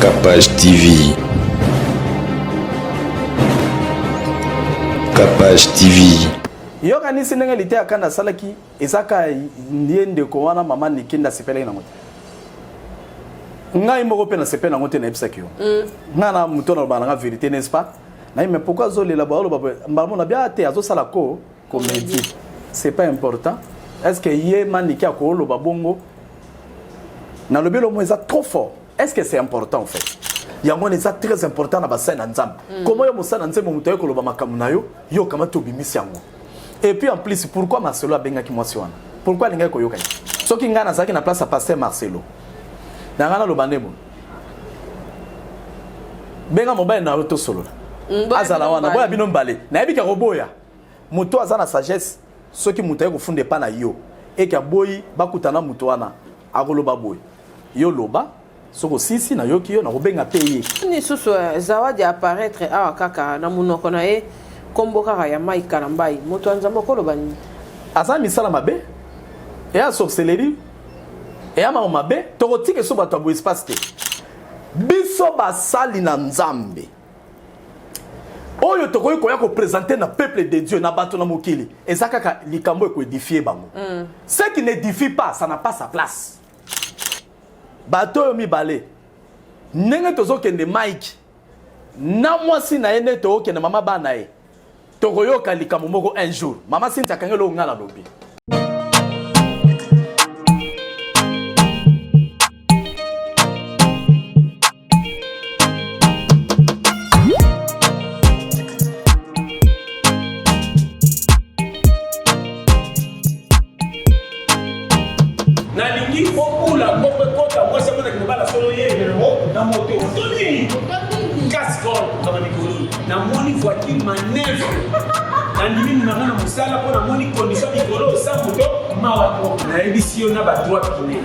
Capage TV. Capage TV. Yokanisi ndenge liteya kanda asalaki eza ka ye ndeko wana mama Niki nde asepelaki nango te. Ngai moko mpe nasepeli nango te nayebisaki yo. Mm. Ngai na moto nalobaka nanga vérité n'est-ce pas? Naye mais pourquoi azolela boye aloba boye mbala moko na bia te azosala ko comédie. C'est pas important. Est-ce que ye Maniki akoloba bongo? Nalobi eloko moko eza trop fort. Est-ce que c'est important en fait? Yango wana eza très important na basali na Nzambe. Mm. Comment yo mosali na Nzambe moto aye koloba makambo na yo, yo okamati obimisi yango. Et puis en plus, pourquoi Marcelo abengaki mwasi wana? Pourquoi alingaki koyoka ye? Soki ngai nazalaki na place ya pasteur Marcelo, na ngai naloba nde boye. Benga mobali na yo tosolola. Mm, Azala wana, boya bino mbale. Nayebi ka koboya. Moto aza na sagesse, soki moto aye kofunda epa na yo, eke aboyi bakutana moto wana, akoloba boye. Yo loba soki osisi nayoki yo nakobenga pe ye. Lisusu eh, Zawadi apparaître awa kaka na munoko na ye kombo kaka ya Mike Kalambay moto ya Nzambe okoloba nini? Aza misala mabe eya sorcellerie eya makambo mabe tokotika eso bato ya boye espace te biso basali na Nzambe oyo tokoki koya kopresente na peuple de Dieu na bato na mokili eza kaka likambo ekoedifie bango mm. Ce qui n'édifie pas ça n'a pas sa place bato oyo mibale ndenge tozokende Mike na mwasi na ye nde tokokende mama bana ye tokoyoka likambo moko un jour mama Cynthia akangi eloko ngai nalobi. Nalingi obula mbongo ekota mwasi amonaki mobala solo ye na moto to nini cascol kama mikolo namoni voiture manœuvre nandimi mimanga na mosala mpo namoni condition mikolo osa moto mawa trop nayebisi yo na ba droit pine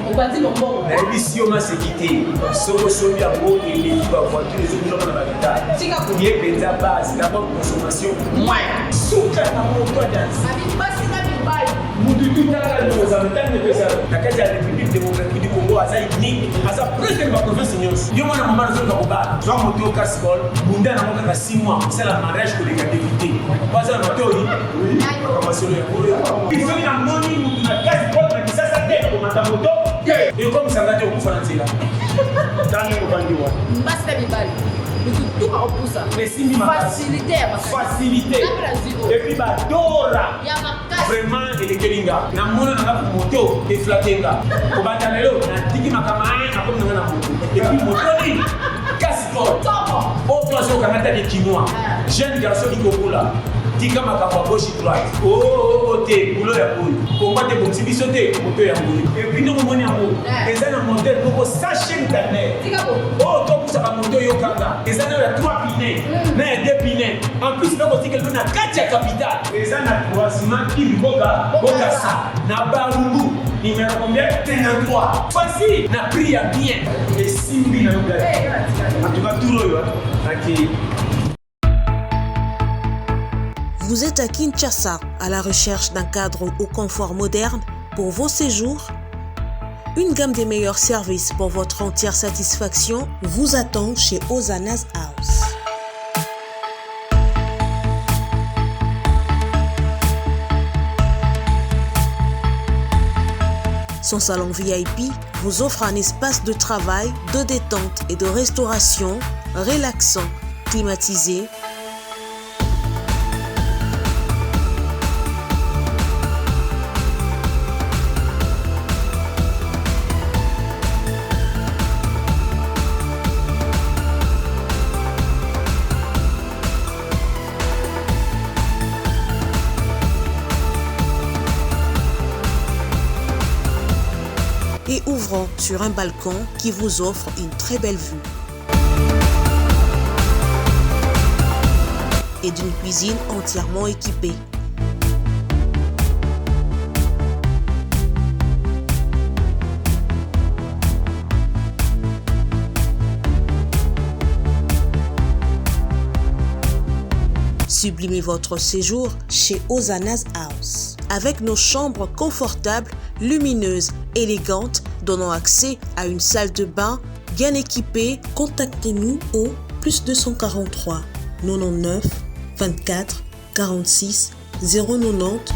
nayebisi yo maseki te soki osombi yango eleki ba voiture ezobulaka na baretard ye mpenza base d'abord consommation moins suka na moto adanse mutu tu talaka likozala ntango epesa na kati ya république démocratique du congo aza unique aza presque na baprovince nyonso yo mwana mama nazoluka kobala zwa moto yo cascol bunda nango kaka 6 mois osala mariage koleka député po aza na matoi makambo solo yango oyo soki namoni mutu na cascol na kisasa te komata moto te ekomisa nga te okufa na nzela ntango obandi wana basi na mibali mutu tu akopusa esimbi makasi facilité ya makasi facilité et puis badora ya makasi vraiment elekeli nga namona na nga moto eflate nga kobanda lelo natiki makambo aya nakomi nanga na moto epuis moto nini cascol oyo azokanga take kinois jeune garçon likokola tika makambo ya gauche droite oo oh, oh, oh, te boulot ya boye kongo te bongisi biso te moto ya boye epuis ndenge omoni yango eza na modèle moko sa chaîne ta mère oyo topusaka moto oyokanga eza nayo ya 3 pine na ya 2 pine en plus bakotikela mpe na kati ya capitale eza na croisement kimboka bokasa na barumbu numéro combien 53 facile na prix ya bien esimbi na yo en tout cas tour oyo nakei. Vous êtes à Kinshasa à la recherche d'un cadre au confort moderne pour vos séjours? Une gamme des meilleurs services pour votre entière satisfaction vous attend chez Ozana's House. Son salon VIP vous offre un espace de travail, de détente et de restauration relaxant, climatisé, et ouvrant sur un balcon qui vous offre une très belle vue. Et d'une cuisine entièrement équipée. Sublimez votre séjour chez Ozana's House avec nos chambres confortables, lumineuses, élégantes, donnant accès à une salle de bain bien équipé. Contactez-nous au plus 243 99 24 46 090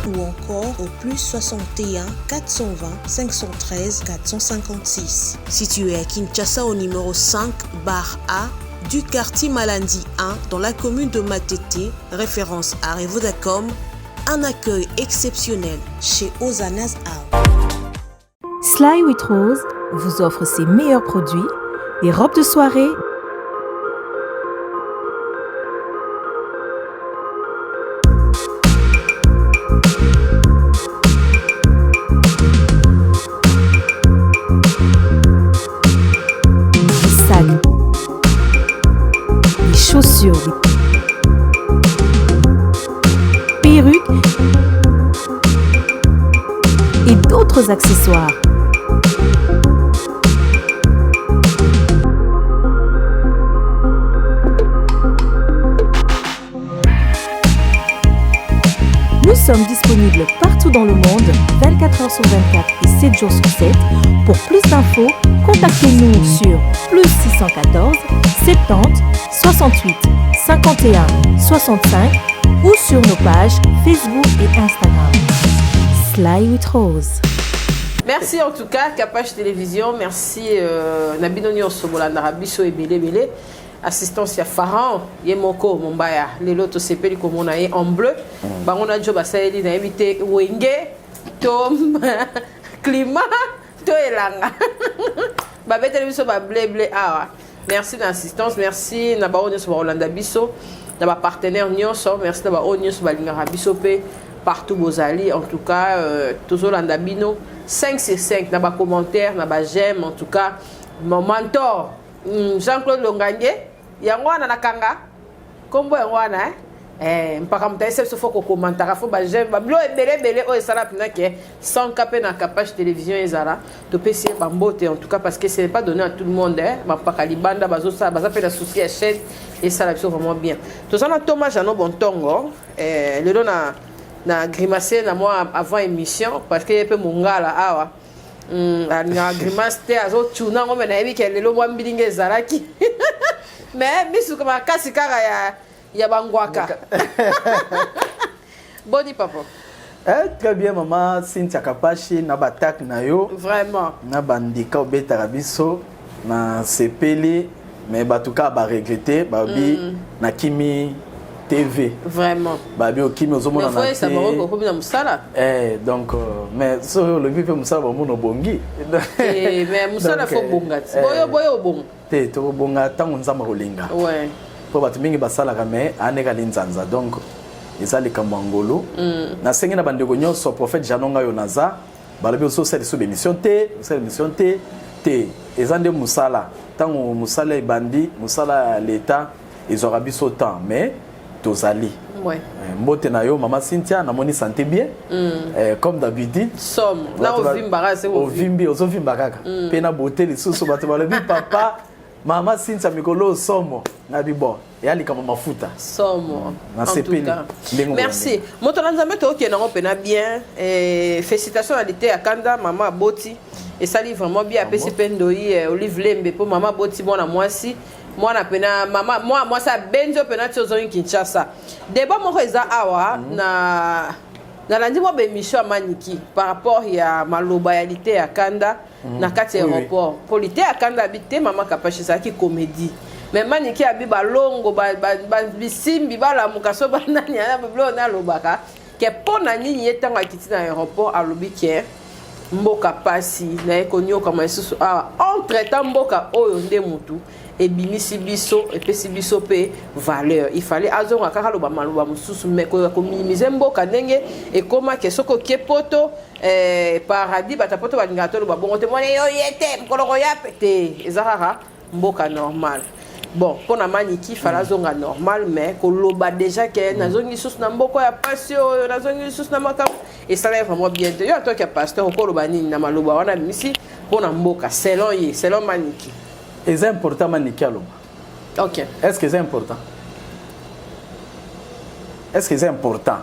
ou encore au plus 61 420 513 456. Situé à Kinshasa au numéro 5 bar A du quartier Malandi 1 dans la commune de Matete, référence à Revodacom, un accueil exceptionnel chez Ozanas House. Sly with Rose vous offre ses meilleurs produits, des robes de soirée, des sacs, des chaussures, des perruques et d'autres accessoires. Nous sommes disponibles partout dans le monde, 24 heures sur 24 et 7 jours sur 7. Pour plus d'infos, contactez-nous sur plus 614 70 68 51 65 ou sur nos pages Facebook et Instagram. Sly with Rose. Merci en tout cas, Capache Télévision. Merci euh, na bino nyonso bolandaka biso ebele ebele. Assistance ya Pharaon ye moko Mombaya. Lelo tosepeli komona ye en bleu. Mm. Bango na jo basaleli nayebi te wenge to climat to elanga. Babeteli biso ba bleu bleu awa. Merci na assistance, merci na baoyo nyonso bakolanda biso, na ba partenaires nyonso, merci na baoyo nyonso balingaka biso pe partout bozali. En tout cas, euh, tozolanda bino 5 sur 5 na ba commentaires, na ba j'aime en tout cas. Mon mentor mm, Jean-Claude Longange, yango wana nakanga kombo yango wana eh? Eh, mpaka moto ayesa biso fo kokomantaka fo bajeme babilo ebele ebele oyo esala mpena ke 100 ka mpe na capage télévision ezala topesi ye bambote en tout cas parce que ce n'est pas donné à tout le monde eh? bampaka libanda bazosala baza mpe na souci ya chaîne esala biso vraiment bien toza na thomas jano bontongo eh, lelo na na grimace na mwa avant émission parce que ye mpe mongala awa Mm, alingaka grimace te azotuna yango me nayebi ke lelo mwa mbilinga ezalaki me misuka makasi kaka ya, ya bangwaka boni papa Eh, très bien mama Cynthia Kapashi na batak na yo vraiment na bandika obetaka biso na sepeli mais bato kaka baregrete babi mm. nakimi TV vraiment babi okimi ozomonana te okomi na mosala eh, donc euh, mais soki olobi mpe mosala bamona obongi eh, mais mosala fo bonga ti eh. boyo boyo obonga te tokobonga ntango nzambe akolinga mpo bato mingi basalaka mais aneka linzanza donc eza likambo ya ngolu mm. nasengi na bandeko nyonso prophète jano ngai oyo naza balobi ozosala lisusu bemission te osala émission te te eza nde mosala ntango mosala ebandi mosala ya leta ezwaka biso temps mais tozali ouais. Eh, mbote na yo mama cynthia namoni santé bien mm. eh, comme d'habitude ovimbi ozovimba kaka mm. mpe na beauté lisusu bato balobi papa mama cynthia mikolo osomo nabi bon eya likambo mafuta somo nasepeli ndenge merci moto na nzambe tookende yango mpena bien eh, félicitation na liteya kanda mama aboti esali vraiment bien apesi mpe ndoi eh, olive lembe mpo mama aboti mwana mwasi mwana pena mama mwana mwasi abendi yo pena ti ozongi kinshasa debat moko eza awa mm -hmm. na nalandi mwa baémission ya maniki par rapport ya maloba ya liteya kanda mm -hmm. na kati ya aéroport mpo oui, oui. liteya kanda abi te mama kapashi ezalaki comédie mais maniki abi balongo bisimbi ba, ba, balamuka so banani biloko nalobaka ke mpo na nini ye ntango akiti na aéroport alobi ke mboka pasi naye koniokama lisusu awa entre temps mboka oyo nde mutu ebimisi biso epesi biso mpe valeur il fallait azonga kaka aloba maloba mosusu mais koya kominimize mboka ndenge ekoma ke soki okie poto eh, paradis bato ya poto balingaka toloba bongo te mwana yo ye te mokolo koya pe te eza kaka mboka normal bon mpo na maniki fala azonga normal mais koloba déjà ke nazongi lisusu na mboka ya pasi oyo nazongi lisusu na makambo esalaki vraiment bien te yo atoki ya pasteur okoloba nini na maloba wana abimisi mpo na mboka selon ye selon maniki eza important maniki aloba ok est ce que eza important est ce que eza important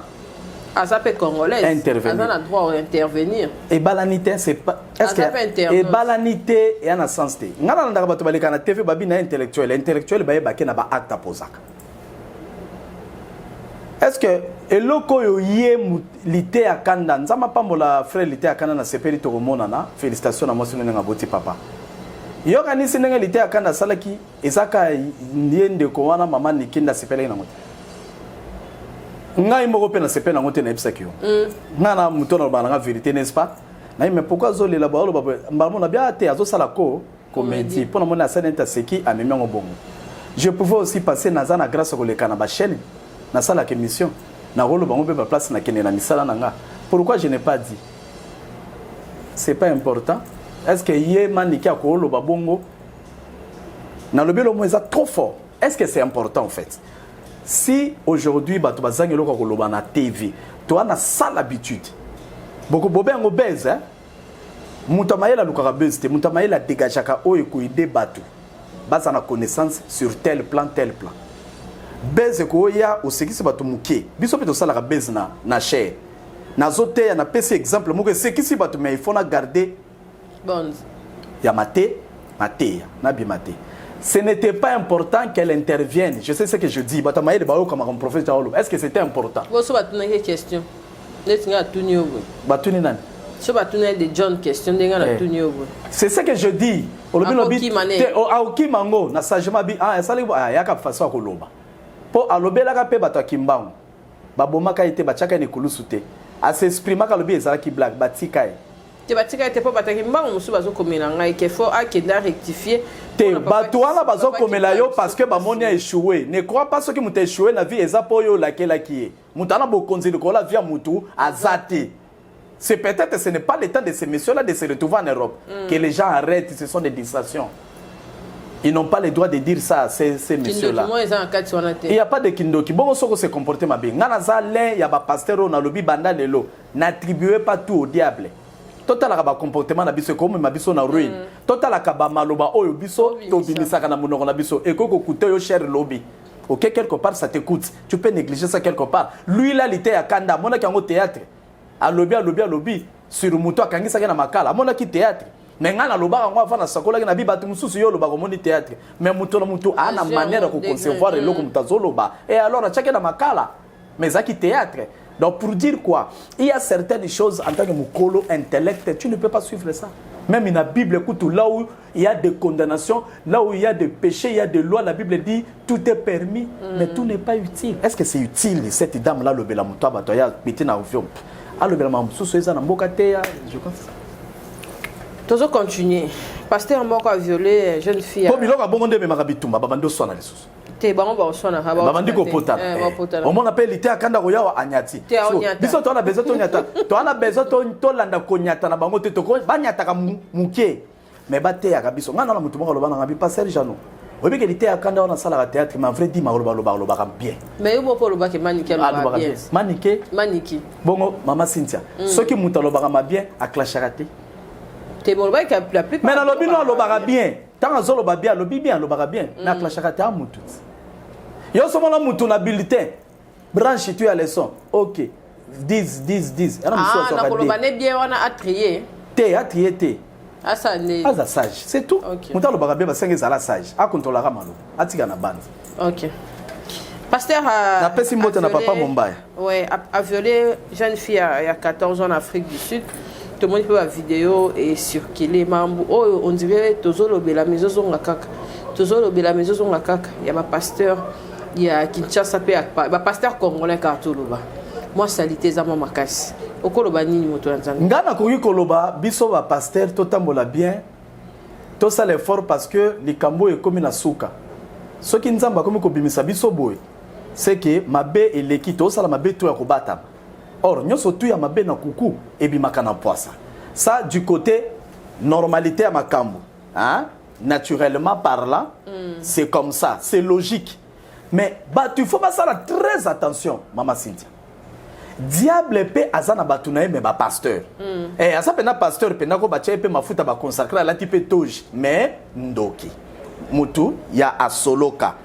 Aza mpe congolaise. Intervenir. Aza na droit intervenir. Ebalani te, c'est pas, est-ce Aza mpe que internaute. Ebalani te, eya na sens te. Ngai nalandaka bato baleka na TV, babi na intellectuel, intellectuel bayebake na baacte apozaka. Est ce que eloko oyo ye lite ya kanda, Nzambe apambola frère lite ya kanda, nasepeli tokomonana, félicitation na mwasi ndenge aboti papa. Yokanisi ndenge lite ya kanda asalaki, eza kaka ye ndeko wana mama Nikenda asepelaki nango te. Ngai moko mpe nasepeli nango te. Nayebisaki yo, ngai na moto nalobaka nanga vérité, n'est-ce pas? Naye, mais pourquoi azolela boye? Aloba boye, mbala mona bia te, azosala ko comédie mpo na moni asali neti aseki, amemi yango bongo. Je pouvais aussi passer, naza na grâce koleka na bachaîne, nasalaka émission, nakoloba yango mpe baplace nakende na misala na nga. Pourquoi je n'ai pas dit? C'est pas important. Est ce que ye Maniki akoloba bongo? Nalobi elomo eza trop fort. Est ce que c'est important en fait? Si aujourd'hui bato bazangi eloko ya koloba na TV, toa na sale habitude boko bobe yango buzz, hein? Moto ya mayele alukaka buzz te. Moto ya mayele adégageaka oyo ekoaider bato baza na connaissance sur tel plan, tel plan. Buzz ekoya, osekisi bato moke. Biso mpe tosalaka buzz na chaire, nazoteya, napesi exemple moko, esekisi bato, mais il faut na garder Bonds. Ya mate mateya nabima te. Ce n'était pas important qu'elle intervienne. Je sais ce que je dis. Bato ya mayele bayokamaka prophète aoloba. Est ce que c'était important? Boso batunaki question neti ngai atuni yo boye. Batuni nani? So batuni de John question ndenge Eh. natuni yo boye. C'est ce que je dis. Olobi lobi Akokima ne. te, akokima ngo na sagement bi, ah, esali, ah, yaka façon ya koloba mpo alobelaka mpe bato ya Kimbangu babomaka ye te, batiaka ye na ekulusu te. As'exprimaka, alobi ezalaki blague, batika ye. Te, batika ye te mpo bataki mbango mosusu bazokomela ngai ke fo akende arectifie. Te, bato wana bazokomela yo parce que bamoni aéchoué. Ne crois pas, soki moto aéchoué na vie, eza mpo oyo olakelaki ye. Moto ana bokonzi likolo ya vie ya motu aza te. C'est peut-être, ce n'est pas le temps de ces messieurs-là de se retrouver en Europe. Que les gens arrêtent, ce sont des distractions. Ils n'ont pas le droit de dire ça, ces messieurs-là. Kindoki eza na kati wana te. Il n'y a pas de kindoki. Bongo soko se comporter mabe. Nga naza l'un ya ba pasteur oyo nalobi banda lelo. N'attribuez pas tout au diable. Totalaka ba comportement na biso ekomema biso na ruine. Totalaka ba maloba oyo biso Obimisa. Tobimisaka na monoko na biso. Ekoki kokuta yo cher lobi. Ok, quelque part ça te coûte. Tu peux négliger ça quelque part. Lui là, il était à Kanda, monaki yango théâtre. Alobi, alobi, alobi sur moto akangisaki na makala, amonaki théâtre. Mais ngai nalobaka yango avant, nasakolaki na bi bato mosusu, yo olobaka omoni théâtre, mais moto na moto aa na Azwi manière ya yango koconcevoir ndenge, eloko moto azoloba. Et alors atiaki na makala, mais ezalaki théâtre. Donc pour dire quoi? Il y a certaines choses, en tant que mokolo intellect, tu ne peux pas suivre ça. Même dans la Bible, écoute, là où il y a des condamnations, là où il y a des péchés, il y a des lois, la Bible dit tout est permis, mais tout n'est pas utile. Est-ce que c'est utile, cette dame-là, le bela moto abato ya piti na avion? Alobela mosusu eza na mboka te ya, je pense ça. Tozo continuer. Pasteur moko a violé jeune fille. Po biloko ya bongo nde ememaka bitumba, babandi oswana lisusu. Te, bango baoswanaka. Babandi kopotana. Bapotana. Omona mpe lite akanda koyawa anyati. Te, aonyata. Biso towana besoin tonyata, towana besoin tolanda konyata na bango te. Banyataka moke, mais bateyaka biso. Ngai nana motu moko aloba nanga bi pasteur Jano, oyebike lite akanda wana asalaka théâtre, mais en vrai dit makoloba alobaka, alobaka bien. Mais yo moko olobaki Maniki alobaka Alobaka bien. bien Manike. Maniki. Bongo mama Cynthia, soki moto alobaka ma bien, aclashaka te. Te, bolobaki la plupart. Mais nalobi no, alobaka bien. Ntango azoloba bien, alobi bien, alobaka bien, mais aclashaka te. A mutu ti yo somona mutu na bulletin branche tu ya leçon, ok, 10 10 10, yana mosusu Ah, azwaka nakoloba te. ne bien wana atrie. Te, atrie te. Asala nde. Aza sage, c'est tout. Ok. Moto alobaka bien, basenge ezala sage, akontrolaka maloba, atika na bande. Ok, pasteur a, Napesi mbote na a violé- papa Mombaya. Ouais, a violé jeune fille il y a 14 ans en Afrique du Sud. Tomoni mpe bavideo ecircule. Mambo oyo on dirait tozolobela mais ezozonga kaka, tozolobela mais ezozonga kaka, ya bapasteur ya Kinshasa mpe ya bapasteur congolais kaka. Toloba mwa saleté eza mwa makasi. Okoloba nini, moto ya Nzambe? Ngai nakoki koloba, biso bapasteur totambola bien, tosala effort, parce que likambo oyo ekómi na suka. Soki Nzambe akomi kobimisa biso boye, c'est que mabe eleki, tosala mabe to ya kobatama. Or nyonso tu ya mabe na kuku ebimaka na poisa. Ça, du côté normalité ya makambo, hein? Naturellement parlant, c'est comme ça, c'est logique. Mais bato, il faut basala très attention. Mama Cynthia, diable mpe aza na bato na ye, me bapasteur aza mpena pasteur mpena ko batia ye mpe mafuta, baconsacre, alati mpe toge, mais ndoki mutu ya asoloka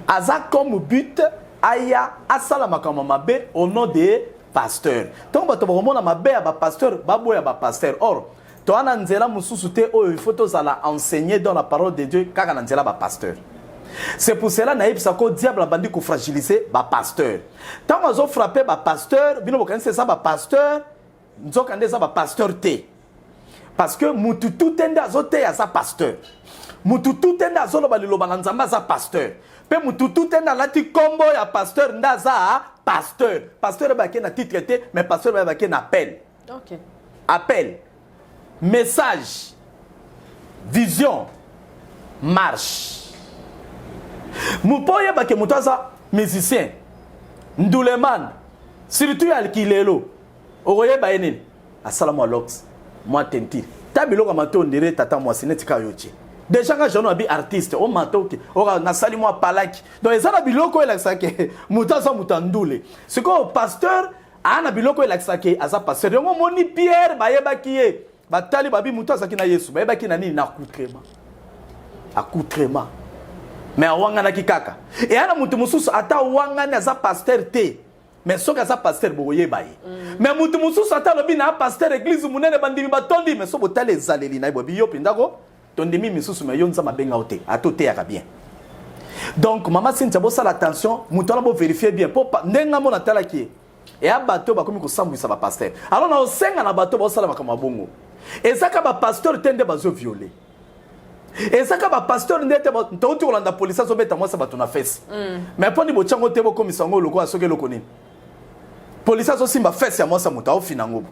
aza comme but aya asala makambo mabe au nom de Pasteur. Ntango bato bakomona mabe ya bapasteur, baboya bapasteur. Or toa na nzela mosusu te oyo il faut tozala enseigner dans la parole de Dieu kaka na nzela bapasteur. C'est pour cela nayebisa ko diable abandi kofragiliser bapasteur. Ntango azofrappe bapasteur, bino bokanisi eza bapasteur, nzoka nde eza bapasteur te. Parce que mutu tu te nde azoteya aza pasteur, mutu tu te nde azoloba liloba na Nzambe aza pasteur, mpe mutu tu te nde alati nkombo ya pasteur nde aza pasteur. Pasteur ebake na titre te, mais pasteur bayebake na appel. Appel, message, vision, marche. Mpo oyebake moto aza musicien, nduleman, surtout ya kilelo, okoyeba ye nini? Asala mwa locks, mwa teinture, ta biloko ya mato, ondire tata mwasi neti kaka yo tie déjà. Nga jano abi artiste omata oke oka nasali mwa palaki. Donc eza na biloko oyo elakisaka ke moto aza moto ya ndule. Sikoyo pasteur aa na biloko oyo elakisaka ke aza pasteur. Yango omoni Pierre, bayebaki ye, batali babi moto azalaki na Yesu, bayebaki na nini? Na accoutrement, accoutrement. Mais awanganaki kaka. Eya na moto mosusu ata awangani aza pasteur te, mais soki aza pasteur bokoyeba ye. Mais motu mosusu ata alobi na pasteur, église monene, bandimi batondi, mais so botala ezaleli na ye, boyebi yo mpenza ko tondimi misusu, mais yo Nzambe abenga yo te, ata oteyaka bien. Donc mama Cynthia, bosala attention, moto wana boverifie bien, mpo ndenge amona atalaki ye, eya bato bakomi kosambwisa bapasteur. Alors na osenga na bato baosala makambo ya bongo, ezaka bapasteur te nde bazoviole, ezaka bapasteur nde te. Touti kolanda polisi azobeta mwasi bato na fesse. Mais mpo ni botiango te, bokomisa yango lokola soki eloko nini. Polisi azosimba fesse ya mwasi ya moto, aofina yango.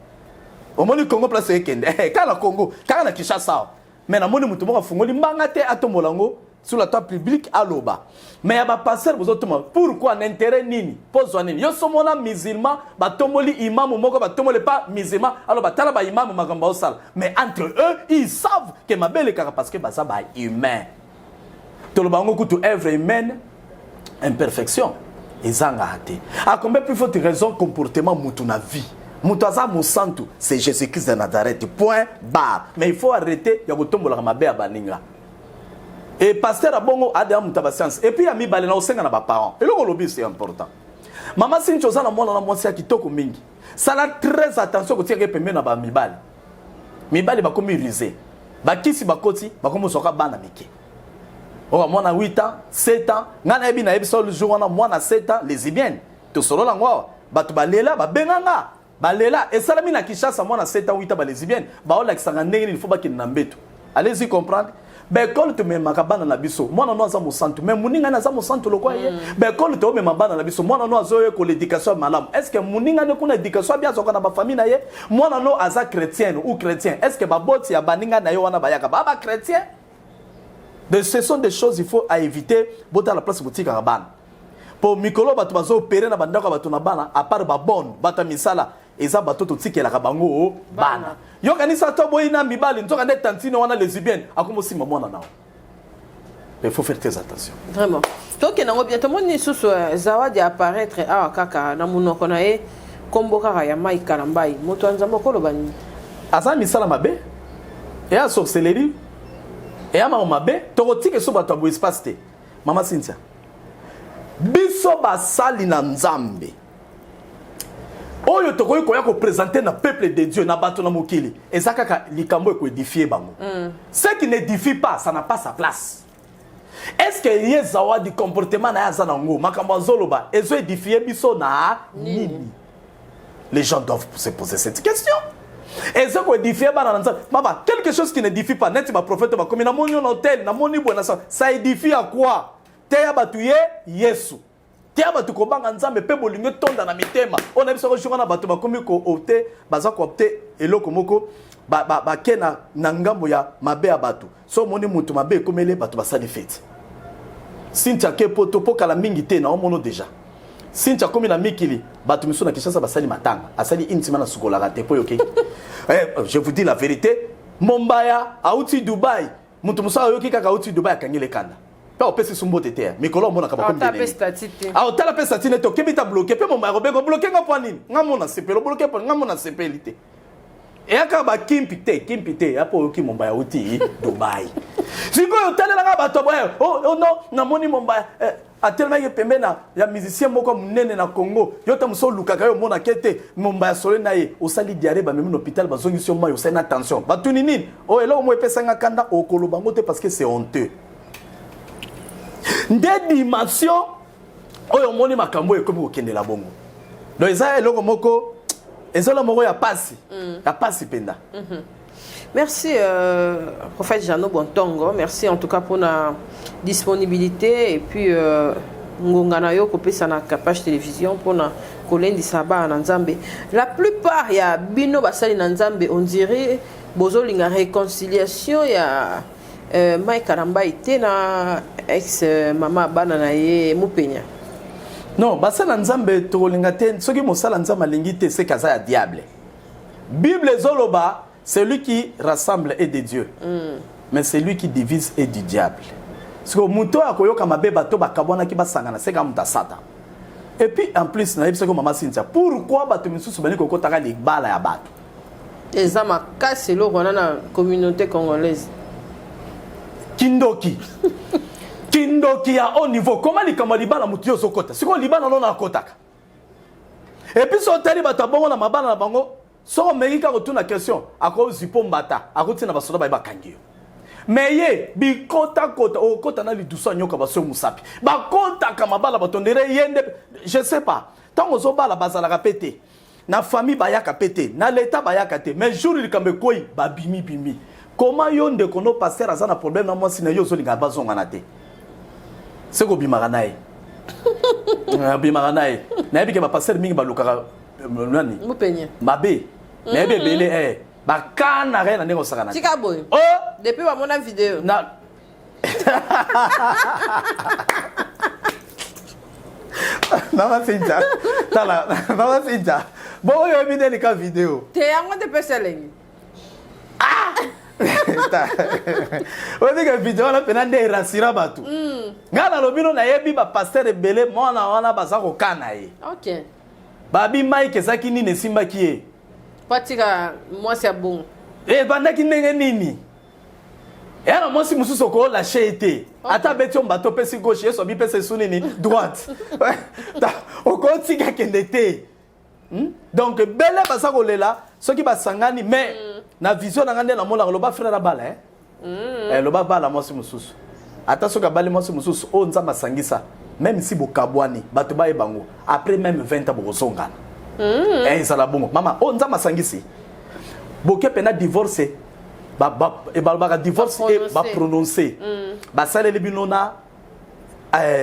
Omoni Congo place ekende? Kaka na Congo, kaka na Kinshasa awa. Mais namoni moto moko afungoli mbanga te, atombola yango sur la toile publique, aloba. Mais ya bapasteur bozotoma pourquoi? Na intérêt nini? Mpo zwa nini? Yo somona musulman batomboli imamu moko, batomboli pa musulman, aloba tala baimamu makambo baosala. Mais entre eux ils savent ke mabe elekaka, parce que baza bahumain. Toloba yango kutu, œuvre humaine, imperfection ezangaka te. À combien plus forte raison comportement mutu na vie? Moto aza mosantu, c'est Jésus-Christ de Nazareth, point barre. Mais il faut arrêter ya kotombolaka mabe ya baninga. Et pasteur abongo adeya moto ya bascience. Et puis ya mibale, na osenga na baparent eloko olobi, c'est important. Mama Sinti, oza na mwana na mwasi ya kitoko mingi, sala très attention kotiaka ye pembeni na bamibali. Mibali bakomi rusé, bakisi bakoti, bakomi ozwaka bana mike oyo mwana 8 ans, 7 ans. Ngai nayebi, nayebi so jour wana mwana 7 ans lesbienne, tosolola yango awa, bato balela, babenganga, balela. Esalami na Kinshasa, mwana 7 ans, 8 ans, balesbienne, baolakisaka ndenge nini fo bakende na mbeto. Allez-y comprendre. Baekole tomemaka bana na biso, mwana no aza mosantu, mais moningani aza mosantu lokwa ye. Baekole toomema bana na biso, mwana no azoyekola éducation ya malamu, est ce que moningani kuna éducation abi azwaka na bafamille na ye? Mwana no aza chrétienne ou chrétien, est ce que baboti ya baninga na ye wana bayaka baa bachrétien? Donc ce sont des choses il faut à éviter. Botala place botikaka bana, po mikolo bato bazoopere na bandako ya bato na bana, à part babone, bato ya misala, eza bato totikelaka bango bana. Yokanisa to boyi na mibali, nzoka nde tantine wana lesbienne akomi osimba mwana nao. Il faut faire très attention. Vraiment, tokende yango bien. Tomoni lisusu Zawadi apparaître awa kaka na monoko na ye nkombo kaka ya Mai Kalambai, moto ya Nzambe. Okoloba nini? Aza misala mabe, eya sorcellerie, eya mama mabe. Tokotika so bato ya boye espace te. Mama Cynthia, biso basali na Nzambe oyo tokoki koya koprésente na peuple de Dieu, na bato na mokili, eza kaka likambo ekoédifie bango. Ce qui n'édifie pas, ça n'a pas sa place. Est ce que ye Zawadi, comportement na ye aza nango, makambo azoloba ezoédifie biso na nini? Les gens doivent se poser cette question. Eza koédifie bana na Nzambe? Mama, quelque chose qui n'édifie pas, neti baprophète bakomi namoni yo na hotel, namoni boye na ça édifie à quoi? Teya bato ye Yesu, teya bato kobanga Nzambe mpe bolingo etonda na mitema. Oyo na biso kojour wana, bato bakomi koopte, baza koopte eloko moko, bake na ngambo ya mabe ya bato. So omoni moto mabe ekomeli bato, basali feti. Cynthia ke poto mpo kala mingi te, na omono déjà Cynthia akomi na mikili. Bato misusu na Kinshasa basali matanga, asali une semaine asukolaka te mpo yokeki. Je vous dis la vérité, Mombaya auti Dubai, moto mosusu ayoki kaka auti Dubai, akangeli kanda mpe opesi so mbote te. Mikolo omonaka bakomi, aotala mpe statut nete okebi ta bloqué mpe Mombaya kobenga bloqué nga mpo nini? Nga mona sepeli obloqué mpo nga mona sepeli te. Eyaka bakimpi te, kimpi te ya mpo oyoki Mombaya auti Dubai. Sikoyo otalelanga bato boye, oh, oh, non, namoni Mombaya. Atelemaki pembeni ya musicien moko monene na Congo. Yo ta mosusu olukaka ye omonaka ye te, momba ya solo na ye. Osali diarrhée, bamemi na hôpital, bazongisi yo mai, osali na tension. Batuni nini? Oyo eloko moko epesa nga kanda, okoloba yango te parce que c'est honteux. Nde dimension oyo omoni makambo oyo ekomi kokendela bongo. Donc eza eloko moko, eza eloko moko ya pasi, ya pasi mpenza. Merci prophète Jeannot Bontongo, merci en tout cas pour la disponibilité et puis ngonga na yo kopesa na Capage Télévision pour na kolendisa bana na Nzambe. La plupart ya bino basali na Nzambe, on dirait bozolinga réconciliation ya Mike Kalambay te na ex mama bana na ye Mupenya. Non, basali na Nzambe tokolinga te, soki mosala Nzambe alingi te, c'est kaza ya diable. Bible ezoloba celui qui rassemble est de Dieu. Mais celui qui divise est du diable. Parce que moto akoyoka mabe bato bakabwanaki basangana, c'est comme ta Satan. Et puis en plus na yebisaki mama Cynthia, pourquoi bato misusu bani kokotaka libala ya bato? Eza makasi eloko wana na communauté congolaise. Kindoki. Kindoki ya haut niveau. Comment likambo libala moto yo ozokota? Sikoyo libala no na akotaka. Et puis so otali bato ya bongo na mabala na bango, soko omeki kaka kotuna question, akozwi mpo mbata, akotina basoda baye bakangi yo. Mais ye bikotakota, okota na lidusu ya nyoka baso mosapi. Bakotaka mabala bato ndere ye nde, je sais pas. Ntango ozobala bazalaka pe te. Na famille bayaka pe te, na l'état bayaka te. Mais jour likambo ekoyi, babimi bimi. Comment yo ndeko no pasteur aza na problème na mwasi na yo ozolinga bazongana te? Se kobimaka na ye. Abimaka na ye. Nayebi ke ba pasteur mingi balukaka nani? Mupenya. Mabe. Nayebi ebele eh. Bakanaka ye na ndenge osakana te. Tika boye. Oh! Depuis bamona video. Na Mama Cynthia, tala, Mama Cynthia. Bon, oyo oyebi nde lika video. Te yango nde pesa elengi. Ah! Oyebi ke video wana mpena nde erasira bato. Ngai nalobi no nayebi ba pasteur ebele mwana wana baza kokana ye. Okay. Babi Mike ezaki nini esimbaki ye? Po atika mwasi ya bongo. Ebandaki ndenge nini? Eya na mwasi mosusu okolashe ye te. Ata abeti yo mbato opesi gauche, Yesu abipesa esu nini? Droite. Okotika kende te. Donc ebele baza kolela soki basangani, mais na vision na nga nde namonaka loba frère abala, eh? Loba bala mwasi mosusu. Ata soki abali mwasi mosusu oyo Nzambe asangisa, même si bokabwani, bato bayeba bango, après même 20 ans bokozongana. Ezala bongo. Mama, oyo Nzambe asangisi, boke pena divorce, balobaka divorce e Ba ba prononcer. Basaleli bino na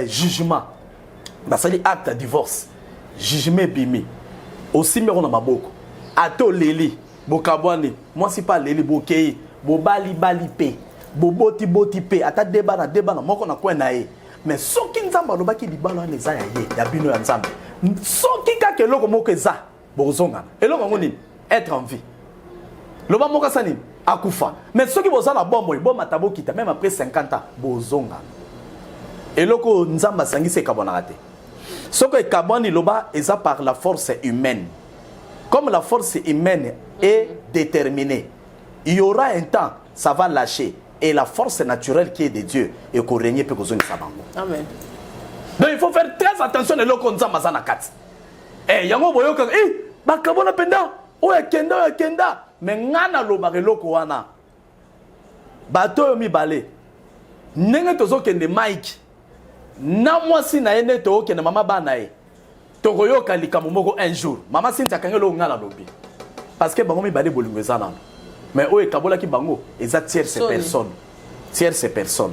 jugement. Basali acte ya divorce. Jugement ebimi. Osimbi yango na maboko. Ata oleli, bokabwani, mwasi pa aleli, bokei, bobali bali pe, boboti boti pe, ata deba na deba na moko na coin na ye. Mais soki Nzambe alobaki libala wana eza ya ye, ya bino ya Nzambe. Soki kaka eloko moko eza, bozongana. Eloko yango nini? Être en vie. Loba moko asa nini? Akufa. Mais soki boza na bomoi, bomata bokita, même après 50 ans, bozongana. Eloko Nzambe asangisi ekabwanaka te. Soki ekabwani loba eza par la force humaine. Comme la force humaine est déterminée, il y aura un temps, ça va lâcher. Et la force naturelle qui est de Dieu est qu'on règne pe kozongisa bango. Amen. Donc il faut faire très attention eloko Nzambe aza na kati. Yango boyoka, bakabona penda, oyo akenda, oyo akenda. Mais nga nalobaka eloko wana. Bato oyo mibale, ndenge tozokende Mike, na mwasi na ye nde tokokende mama bana ye. Tokoyoka likambo moko un jour. Mama Cynthia akangi eloko nga nalobi. Parce que bango mibale bolingo eza nano. Mais oyo ekabolaki bango eza tierce personne. Tierce personne.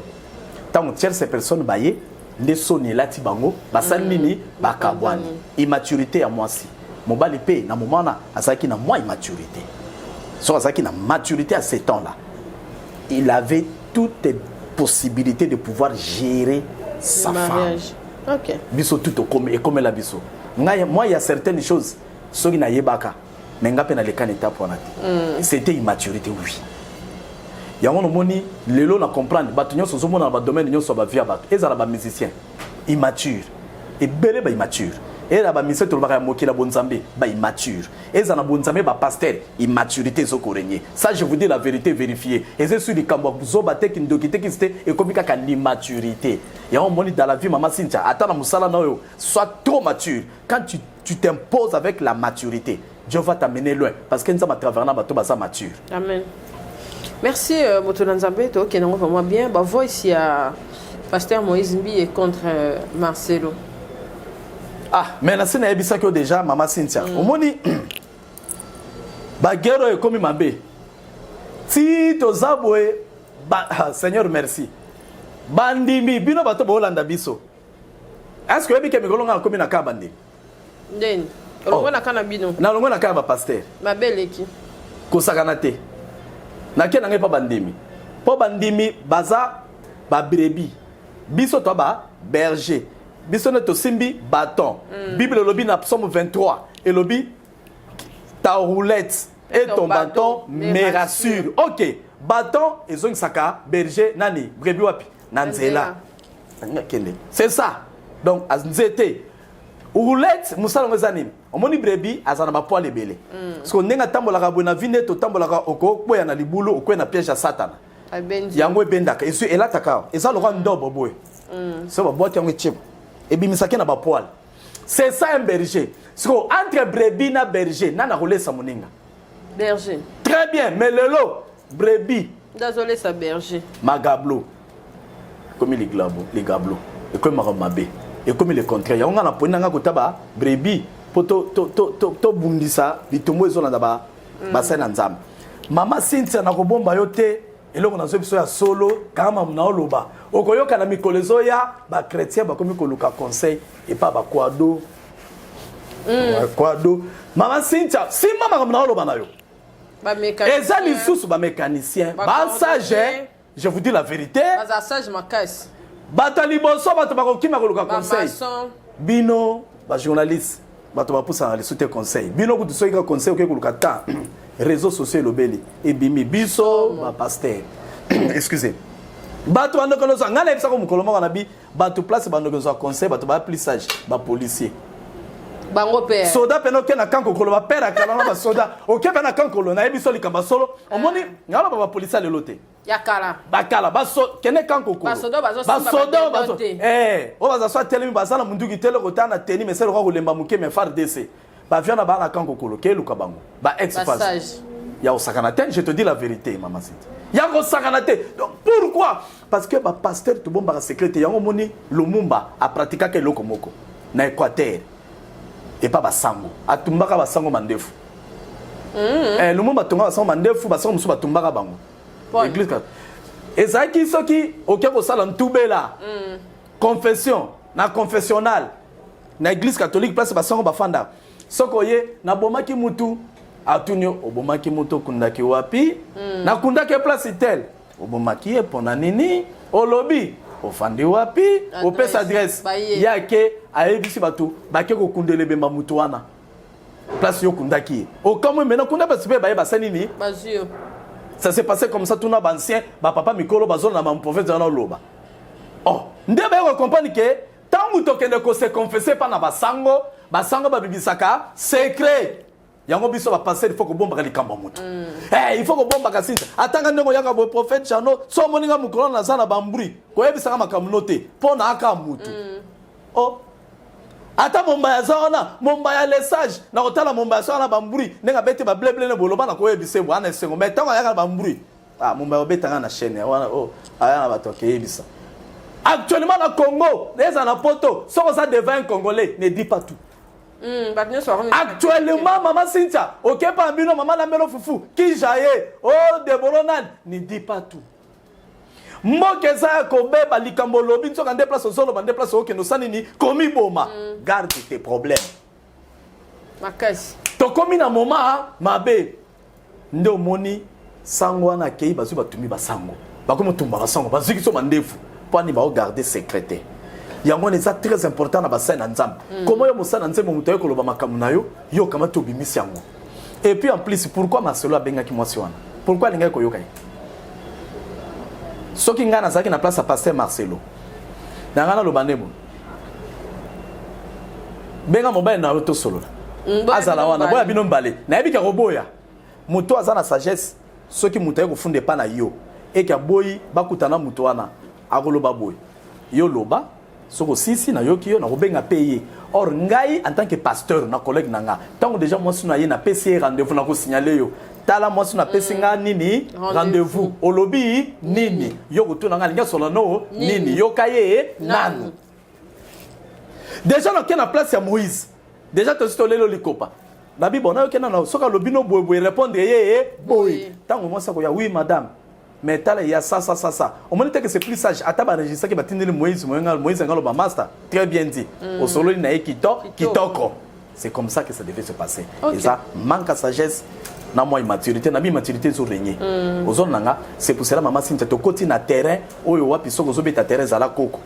Tango tierce personne baye, nde soni elati bango, basali nini? Bakabwani. Immaturité ya mwasi. Mobali pe na moment wana azalaki na mwa immaturité. So azalaki na maturité à ce temps-là. Il avait toutes les possibilités de pouvoir gérer sa femme. Mariage. Okay. Biso tout okome ekomela biso. Ngai, moi il y a certaines choses soki nayebaka, mais nga pe na leka na étape wana te. C'était immaturité, oui. Yango nomoni lelo na comprendre bato nyonso ozomona na ba domaine nyonso ba vie ya bato, ezala ba musicien immature, ebele ba immature. Ezala ba musiciens tolobaka ya mokili ya bonzambe, ba immature. Ezala na bonzambe ba pasteur, immaturité ezo ko regner. Ça je vous dis la vérité vérifiée. Eza esu likambo ya zoba te kindoki te kisi te ekomi kaka l'immaturité. Yango omoni dans la vie mama Cynthia, ata na mosala na oyo, sois trop mature. Quand tu tu t'imposes avec la maturité, Dieu va t'amener loin parce que Nzambe à travers na bato baza mature. Amen. Merci euh, moto na Nzambe tokende yango vraiment bien. Ba voice ya pasteur Moïse Mbiye contre euh, Marcelo. Ah, mais na se nayebisaki yo déjà mama Cynthia. Mm. Omoni ba guerre oyo ekomi mabe. Ti toza boye ba, ah, Seigneur merci. Bandimi bino bato boolanda biso. Est-ce que oyebi ke mikolo nga nakomi na kaka bandimi? Ndeni. Olongwe oh. na kana bino. Na longwe na kaka ba pasteur. Mabe eleki. Kosakana te. Nake na ngai pa bandimi. Po bandimi baza ba brebis. Biso to ba berger. Biso nde tosimbi bâton. Mm. Bible elobi na psaume 23 elobi ta roulette et ton bâton me rassure. OK, bâton ezongisaka berger nani brebis wapi na nzela. Kende. C'est ça. Donc nzete roulette mosala yango eza nini omoni brebis aza na bapoile ebele mm. parce que ndenge atambolaka boye na vi nde totambolaka okokweya na libulu okweya na piège ya satana yango ebendaka ezwi elataka awa eza lokola ndobo boye mm. so babwaki yango etie ebimisaki na bapoile c'est ça un berger sikoyo entre brebis na berger nani akolesa moninga berger très bien mais lelo brebis nde azolesa berger magablo ekomi liglabo ligablo ekomi makambo mabe ekomi le contraire yango ngai naponi na ngai kota ba brebis mpo tobundisa bitumbu ezolanda ba mm. basali na nzambe mama cynthia nakobomba yo te eloko nazwi biso ya solo kanga mamu na oloba okoyoka na mikolo ezoya bachrétien bakomi koluka conseil epa bakwado mm. bakwado mama cynthia simba makambo na oloba na yo eza lisusu bamécanicien basage je vous dis la vérité baza sage makasi bato ya liboso bato bakokima koluka conseil bino bajournaliste bato bapusaka lisu te conseil bino kutu soki ka conseil okoki koluka temps réseau sociaux elobeli ebimi biso bapaster excusez bato bandoko nyonso ngai nayebisako mokolo moko na bi bato place bandoko nyonso ya conseil bato baya plus sage bapolicier bango pe soda pena oke na kankokolo bapere akala na basoda oke mpe na kankolo nayebi so likambo solo omoni ngai loba bapolisi ya lelo te ya kala bakala baso kende kankokolo basoda bazosimba bazo eh oyo baza so atelemi baza na munduki te eloko ta na teni mais seloko kolemba moke mais FARDC bavia na baa na kankokolo keluka bango ba ex phase ya kosakana te je te dis la vérité mama siti ya kosakana te donc pourquoi parce que bapasteur tobombaka secret te yango omoni lumumba apratikaka eloko moko na équateur epa basango atumbaka basango mandefu mm. eh, lumumba atungaka basango mandefu basango mosusu batumbaka bango église ezalaki soki oke kosala ntubela mm. confession na confessionnal na église catholique place basango bafandaka soki oye nabomaki mutu atuni yo obomaki mutu okundaki wapi mm. nakundaki ye place tel obomaki ye mpona nini olobi ofandi wapi opesa adresse ye ake ayebisi bato bake kokundela ebemba mutu wana place yo okundaki ye okamwe mena kunda basi mpe baye basali nini ça s'est passé comme ça tuna baancien bapapa mikolo bazolanda maprofete wana oloba oh nde baye kocomprendre ke Tango tokende ko se confesser epa na basango, basango babibisaka secret. Yango biso ba pasteur il faut kobombaka likambo ya moto. Mm. Eh, il faut kobombaka sinta. Atanga ndenge oyaka boye prophète Jano, so omoni nga mokolo naza na bambri, koyebisaka makambo no te, mpo na aka moto. Mm. Oh. Ata mombaya aza wana, mombaya le sage, na kotala mombaya so wana bambri, ndenge abeti ba bleble ne boloba na koyebisa ye wana esengo, mais tango ayaka na bambri, Ah, Mumbai obeta nga na chaîne wana oh, aya na bato akeyebisa. Actuellement na Congo, eza na poto, soki oza devant un Congolais, ne dis pas tout. Mm, Actuellement, maman Cynthia, ok pa bino, maman Lamelo Fufu, qui jaye, oh Debolo Nan, ne dis pas tout. mboka eza ya kobeba likambo olobi nzoka nde place ozoloba nde place okende osala nini komiboma mm. garde tes problèmes makasi tokomi na moment mabe Nde omoni sango wana akei bazwi batumbi basango bakomi otumba basango bazwi biso mandefu mpo ani bao garder secret te yango wana eza très important na basali na nzambe mm. koma yo mosali na nzambe moto aye koloba makambo na yo yo okamati obimisi yango et puis en plus pourquoi marcelo abengaki mwasi wana pourquoi alingaki koyoka ye soki ngai nazalaki na place ya pasteur marcelo na ngai naloba nde boye. Benga mobali na yo tosolola. Azala wana, boya bino mbale. Nayebi ka koboya. Moto aza na sagesse, soki moto aye kofunda epa na yo, eke aboyi bakutana moto wana, akoloba boye. Yo loba, soki osisi nayoki yo, nakobenga pe ye. Or ngai en tant que pasteur na collègue na nga, tango déjà mwasi na ye napesi ye rendez-vous, nakosignaler yo. Tala mwasi napesi nga nini? Rendez-vous. Olobi nini? Yo kotuna nga alingi asola no nini? Yoka ye nanu. Déjà nake na place ya Moïse. Déjà tosi tolelo likopa. Nabi bon nayoki nanu soki alobi no boye boye répondre ye boye. Tango mwasi akoya oui madame. Mais tala ya ça ça ça ça. Omoni te que c'est plus sage ata ba enregistraki batindeli Moïse Moyenga Moïse ngalo ba master très bien dit. Osololi na ye kito kitoko. C'est comme ça que ça devait se passer. Et ça manque à sagesse na moi immaturité na bi maturité zo régner. Ozon nanga c'est pour cela maman Cynthia to koti na terrain oyo wapi soko zo beta terrain zala koko.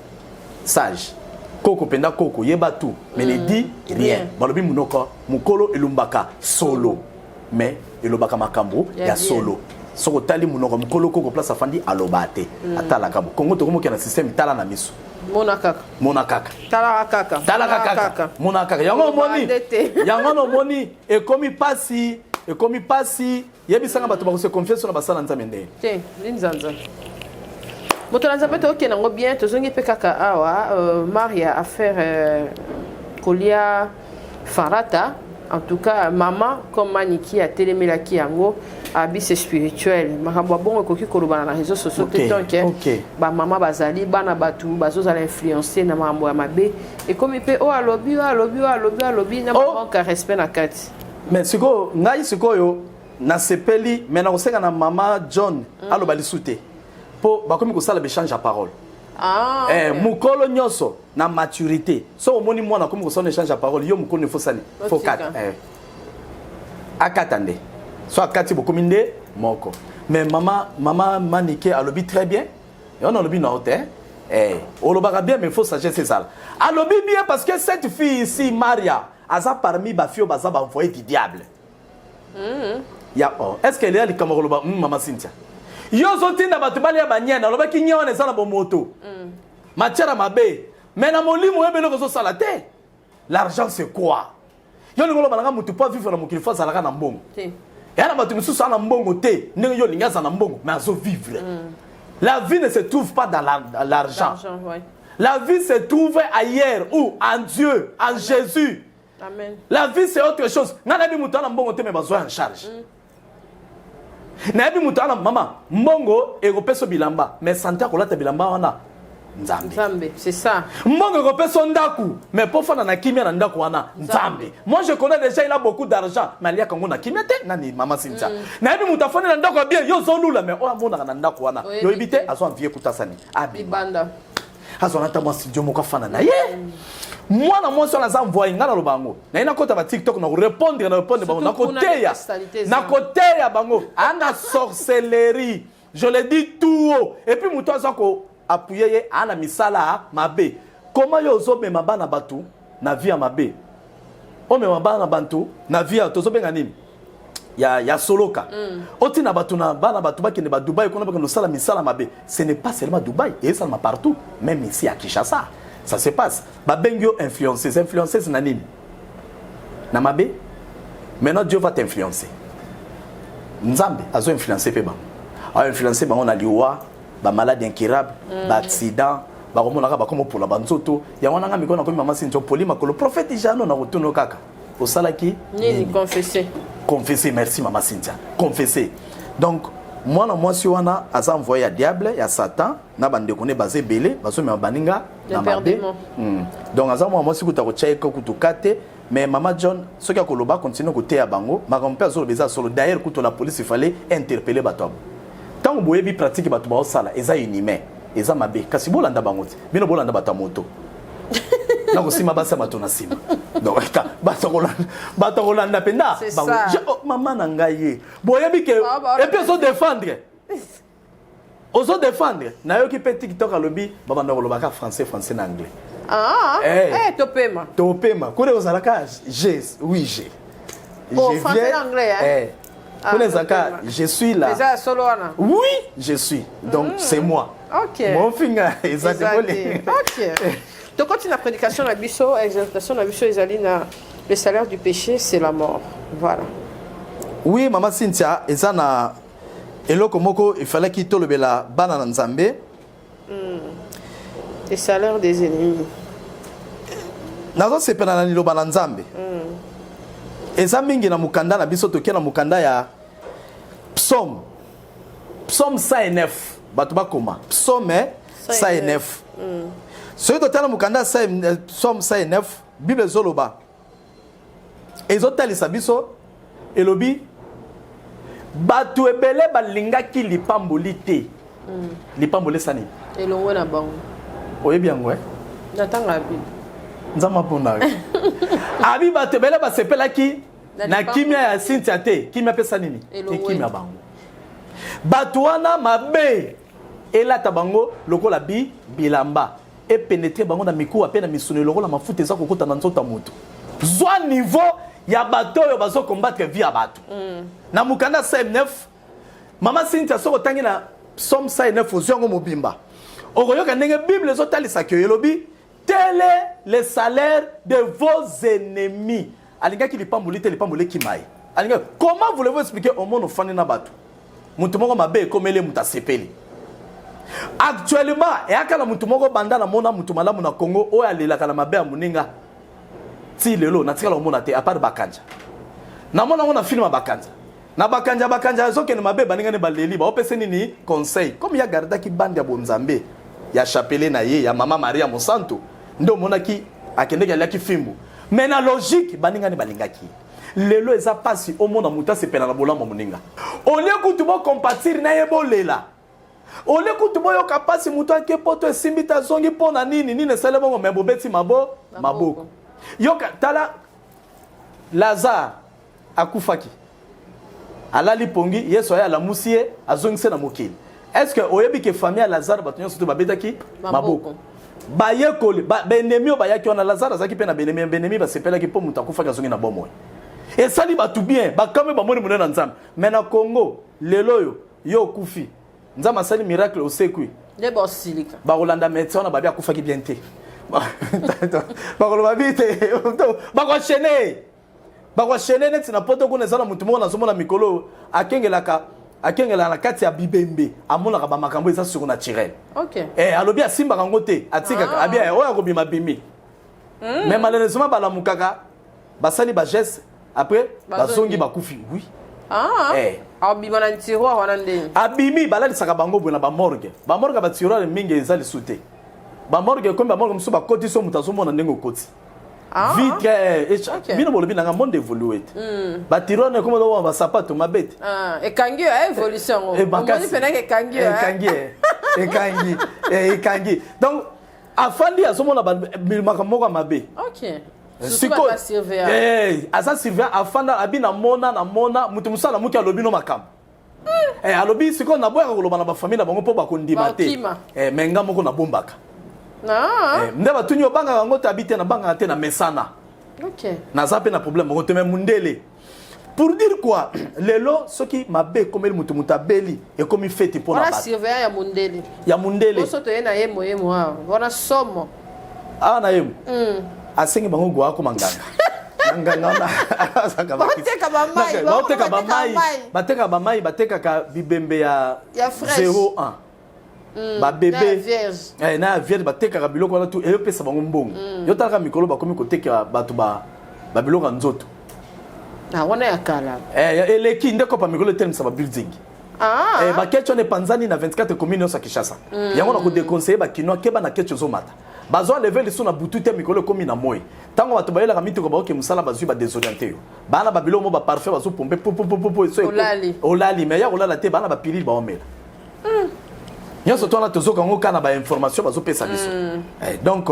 Sage. Koko penda koko yeba tout mais ne dit rien. Balobi munoko mukolo elumbaka solo. Mais elobaka makambo ya solo. Soko tali munoko mukolo koko place afandi aloba te. Atalaka bo. Kongo tokomoki na système tala na miso. Mona kaka. Mona kaka. Talaka kaka. Talaka kaka. Mona kaka. Yango omoni. Yango omoni ekomi pasi, ekomi pasi. Yebisanga bato bakose confiance na basala Nzambe nde. Te, linzanza. Moto na Nzambe tokende yango bien, tozongi pe kaka awa Maria affaire kolia farata. En tout cas, maman comme Maniki a telemelaki yango abi c'est spirituel. Makambo bongo ekoki koloba na réseaux sociaux te tant que ba maman bazali bana batu bazozala influencer na makambo ya mabe. Ekomi pe o alobi o alobi o alobi alobi na manque ya respect na kati. Mais sikoyo ngai sikoyo nasepeli mais nakosenga na mama John aloba lisu te po bakomi kosala échange ya parole. Mokolo nyonso na maturité so omoni mwana akomi kosala échange ya parole yo mokolo faut sani faut kata akata nde so akati bokomi nde moko. Mais mama mama Manike alobi très bien yo na alobi na yo te olobaka bien mais faut sagesse ezala alobi bien parce que cette fille ici Maria aza parmi ba fille baza ba envoyé du diable. Ya oh est-ce qu'elle est likambo koloba mama Cynthia yo zotinda bato balia banyana alobaki nya wana eza na bomoto. Matière mabe mais na molimo oyebele kozosala te. L'argent c'est quoi? Yo lingo loba nanga mutu po vivre na mokili fo azalaka na mbongo. Ya na bato misusu ana mbongo te ndenge yo linga aza na mbongo mais azo vivre. La vie ne se trouve pas dans l'argent. Ouais. La vie se trouve ailleurs où? En Dieu, en Jésus. Amen. La vie c'est autre chose. Nga nayebi mutu ana mbongo te mais bazwa en charge. Nayebi mutu ana mama mbongo ekopesa bilamba mais santé akolata bilamba wana Nzambe. Nzambe, c'est ça. Mbongo ekopesa ndaku mais po fana na kimia na ndaku wana Nzambe. Moi je connais déjà il a beaucoup d'argent mais aliaka ngo na kimia te nani mama Cynthia. Nayebi mutu afandi na ndaku ya bien yo zolula mais oyo amonaka na ndaku wana. Yo yebi te azwa vie kutasani. Libanda. Azwa na tamwa studio moko afanda na ye. Mwana mwasi wana aza envoyé nga na loba yango. Na ye nakota ba TikTok na répondre na répondre bango na koteya. Na koteya bango ana sorcellerie. Je le dis tout haut. Et puis mutu aza ko appuyer ye ana misala mabe. Comment yo ozo mema bana batu na vie ya mabe? O mema bana bantu na vie ya tozo benga nini? Ya ya soloka. Otina batu na bana batu bakende ba Dubaï kuna bakende sala misala mabe. Ce n'est pas seulement Dubaï, et ça partout, même ici à Kinshasa. Ça se passe. Ba bengi yo influenceuse, influenceuse na nini? Na mabe? Maintenant Dieu va t'influencer. Nzambe azo influencer pe bango. A influencer bango na liwa, ba malade incurable, ba accident, ba komonaka ba komo pola ba nzoto. Ya wana nga mikona komi mama Cynthia poli makolo prophète Jano na kotuno kaka. Osalaki nini? Confesser. Confesser, merci mama Cynthia. Confesser. Donc mwana mwasi wana aza envoyé ya diable ya Satan na bandeko ne baza ebele bazomema baninga na mabe. Donc aza mwana mwasi kuta kotia ye kutu kate. Mais Mama John, soki akoloba continue koteya bango, makambo mpe azoloba eza solo. D'ailleurs kutu la police il fallait interpeller bato abo. Tango boyebi pratique bato baosala eza inhumain, eza mabe. Kasi bolanda bango te. Bino bolanda bato ya moto. Na kosima basa bato na sima. Donc bato kolanda penda bango. Oh, mama na ngai ye. Boyebi ke et puis ozo défendre. Ozo défendre. Nayoki pe TikTok alobi babanda kolobaka français français na anglais. Ah, eh, topema. Topema. Kure ozalaka G, oui G. Oh, je français viens, anglais, hein? Eh. Ah, Kure ezalaka je suis là. Eza solo wana. Oui, je suis. Donc c'est moi. OK. Mon finga eza te. Ok. Tokoti na prédication na biso, exhortation na biso ezali na le salaire du péché, c'est la mort. Voilà. Oui, mama Cynthia, eza na eloko moko efalaki tolobela bana na Nzambe. Le salaire des ennemis. Nazosepela na liloba na Nzambe. Eza mingi na mokanda na biso, toke na mokanda ya Psaume. Psaume 109, bato bakoma. Psaume 109. Soki totala mokanda ya Psaume 109, Bible ezoloba, ezotalisa biso, elobi bato ebele balingaki lipamboli te. Lipamboli esa nini? Elongo na bango. Oyebi yango, eh? Natanga Bible. Nzambe ampona yo. Abi bato ebele basepelaki Na na lipamboli. kimia ya Cynthia te. Kimia pesa nini? Elongwe. Ekimia bango. Bato wana mabe elata bango lokola bi bilamba, epénétrer bango na mikuwa mpe na misuni lokola mafuta eza kokota na nzoto ya moto. Zwa niveau ya bato oyo bazokombattre vie ya bato. Na mokanda 9, mama Cynthia, soki otangi na Psaume 109, ozwi yango mobimba, okoyoka ndenge Bible ezotalisaka yo. Elobi: "Tel est le salaire de vos ennemis." Alingaki lipamboli te, lipamboli ekima ye. Alingaki. Comment voulez-vous expliquer au monde ofandi na bato, moto moko mabe ekomeli, moto asepeli? Actuellement eyaka na motu moko, banda namona motu malamu na Congo oyo alelaka na mabe ya moninga ti lelo natikala komona te, à part Bakanja. Namona yango na film ya Bakanja. Na Bakanja, Bakanja azokende mabe, baningani baleli, baopesa nini? Conseil. Comme ya gardaki bande ya bonzambe ya chapelet na ye ya mama Maria Mosanto, nde omonaki akendeki, aliaki fimbu. Mais na logique, baningani balingaki ye. Lelo eza mpasi omona moto asepela na bolamu ya moninga. Olie kutu bocompatir na ye, bolela. Olie kutu boyoka mpasi, moto ake poto, esimbi te, azongi mpo na nini? Nini esali bongo? Me bobeti mabo maboko. Yoka, tala Lazare akufaki, alali pongi, Yesu aye, alamusi ye, azongisi na mokili. Est ce que oyebi ke famille ya Lazare, bato nyonso te babetaki maboko? Bayekoli, baennemi oyo bayaki wana, Lazare azalaki mpe na baennemi. Baennemi basepelaki mpo moto akufaki, azongi na bomoi, esali bato bien, bakamwe, bamoni monene na Nzambe. Mais na Congo lelo oyo, yo okufi, Nzambe asali miracle, osekwi, nde bosilika. Bakolanda médecin wana, babi akufaki bien te. Bakoloba bi te, bakoenchaîner, bakoenchaîner. Neti na poto kuna, eza na motu moko nazomona mikolo akengelaka, akengelaka na kati ya bibembe, amonaka bamakambo eza surnaturel. Eh, alobi asimbaka yango te, atikaka. Abi oyo akobima bimi. Mais malheureusement balamukaka, basali bageste, après bazongi, bakufi, oui. Ah. Eh. Abima na tiroir wana ndenge Abimi, balalisaka bango boye na bamorgue. Bamorgue, batiroir mingi eza lisu te. Bamorgue ekomi bamorgue mosusu, bakoti so moto azomona ndenge okoti. Vitre bino bolobi nanga monde évolue te. Batiroir na ekomi ozomona basapato mabe te. Ah, ekangi yo évolution yango. Omoni mpenaka ekangi yo. Ekangi, ekangi, ekangi. Donc afandi, azomona makambo moko ya mabe. Sikoyo aza surveillant, afanda, abi namona, namona moto mosusu alamuki, alobi no makambo. Alobi sikoyo naboyaka koloba na bafamille na bango mpo bakondima te, mais nga moko nabombaka. Nde batuni: "Obangaka yango te?" Abi te, nabangaka te, na mesana. Naza mpe na problème moko te. Mais mundele, pour dire quoi? Lelo soki mabe ekomeli moto, moto abeli, ekomi feti mpo na bato. Surveillant ya mundele. Ya mundele. Oso toye na yemo, yemo awa wana somo. Awa na yemo asengi bango gwa akoma nganga. Nganga wana baoteka bamai, batekaka bamai, batekaka bibembe ya 01, babebe na ya vierge, batekaka biloko wana tu, eyopesa bango mbongo. Yo talaka mikolo bakomi kotekela bato babiloko ya nzoto. Wana ya kala. Eleki nde kopa mikolo etelemisa babuilding. Baketch wana epanzani na 24 commune nyonso ya Kinshasa. Yango na kodéconseiller bakinois: keba na ketch ozomata. Bazwa leve liso na butu te, mikolo ekomi na moi. Ntango bato bayelaka mituka, baoke mosala, bazwi badésorienter yo. Bana babiloko mo baparfum bazopompe popopopopo. Olali, mais ya kolala te, bana bapilile baomela nyonso to wana, tozoka yango kaka na bainformation bazopesa biso. Donc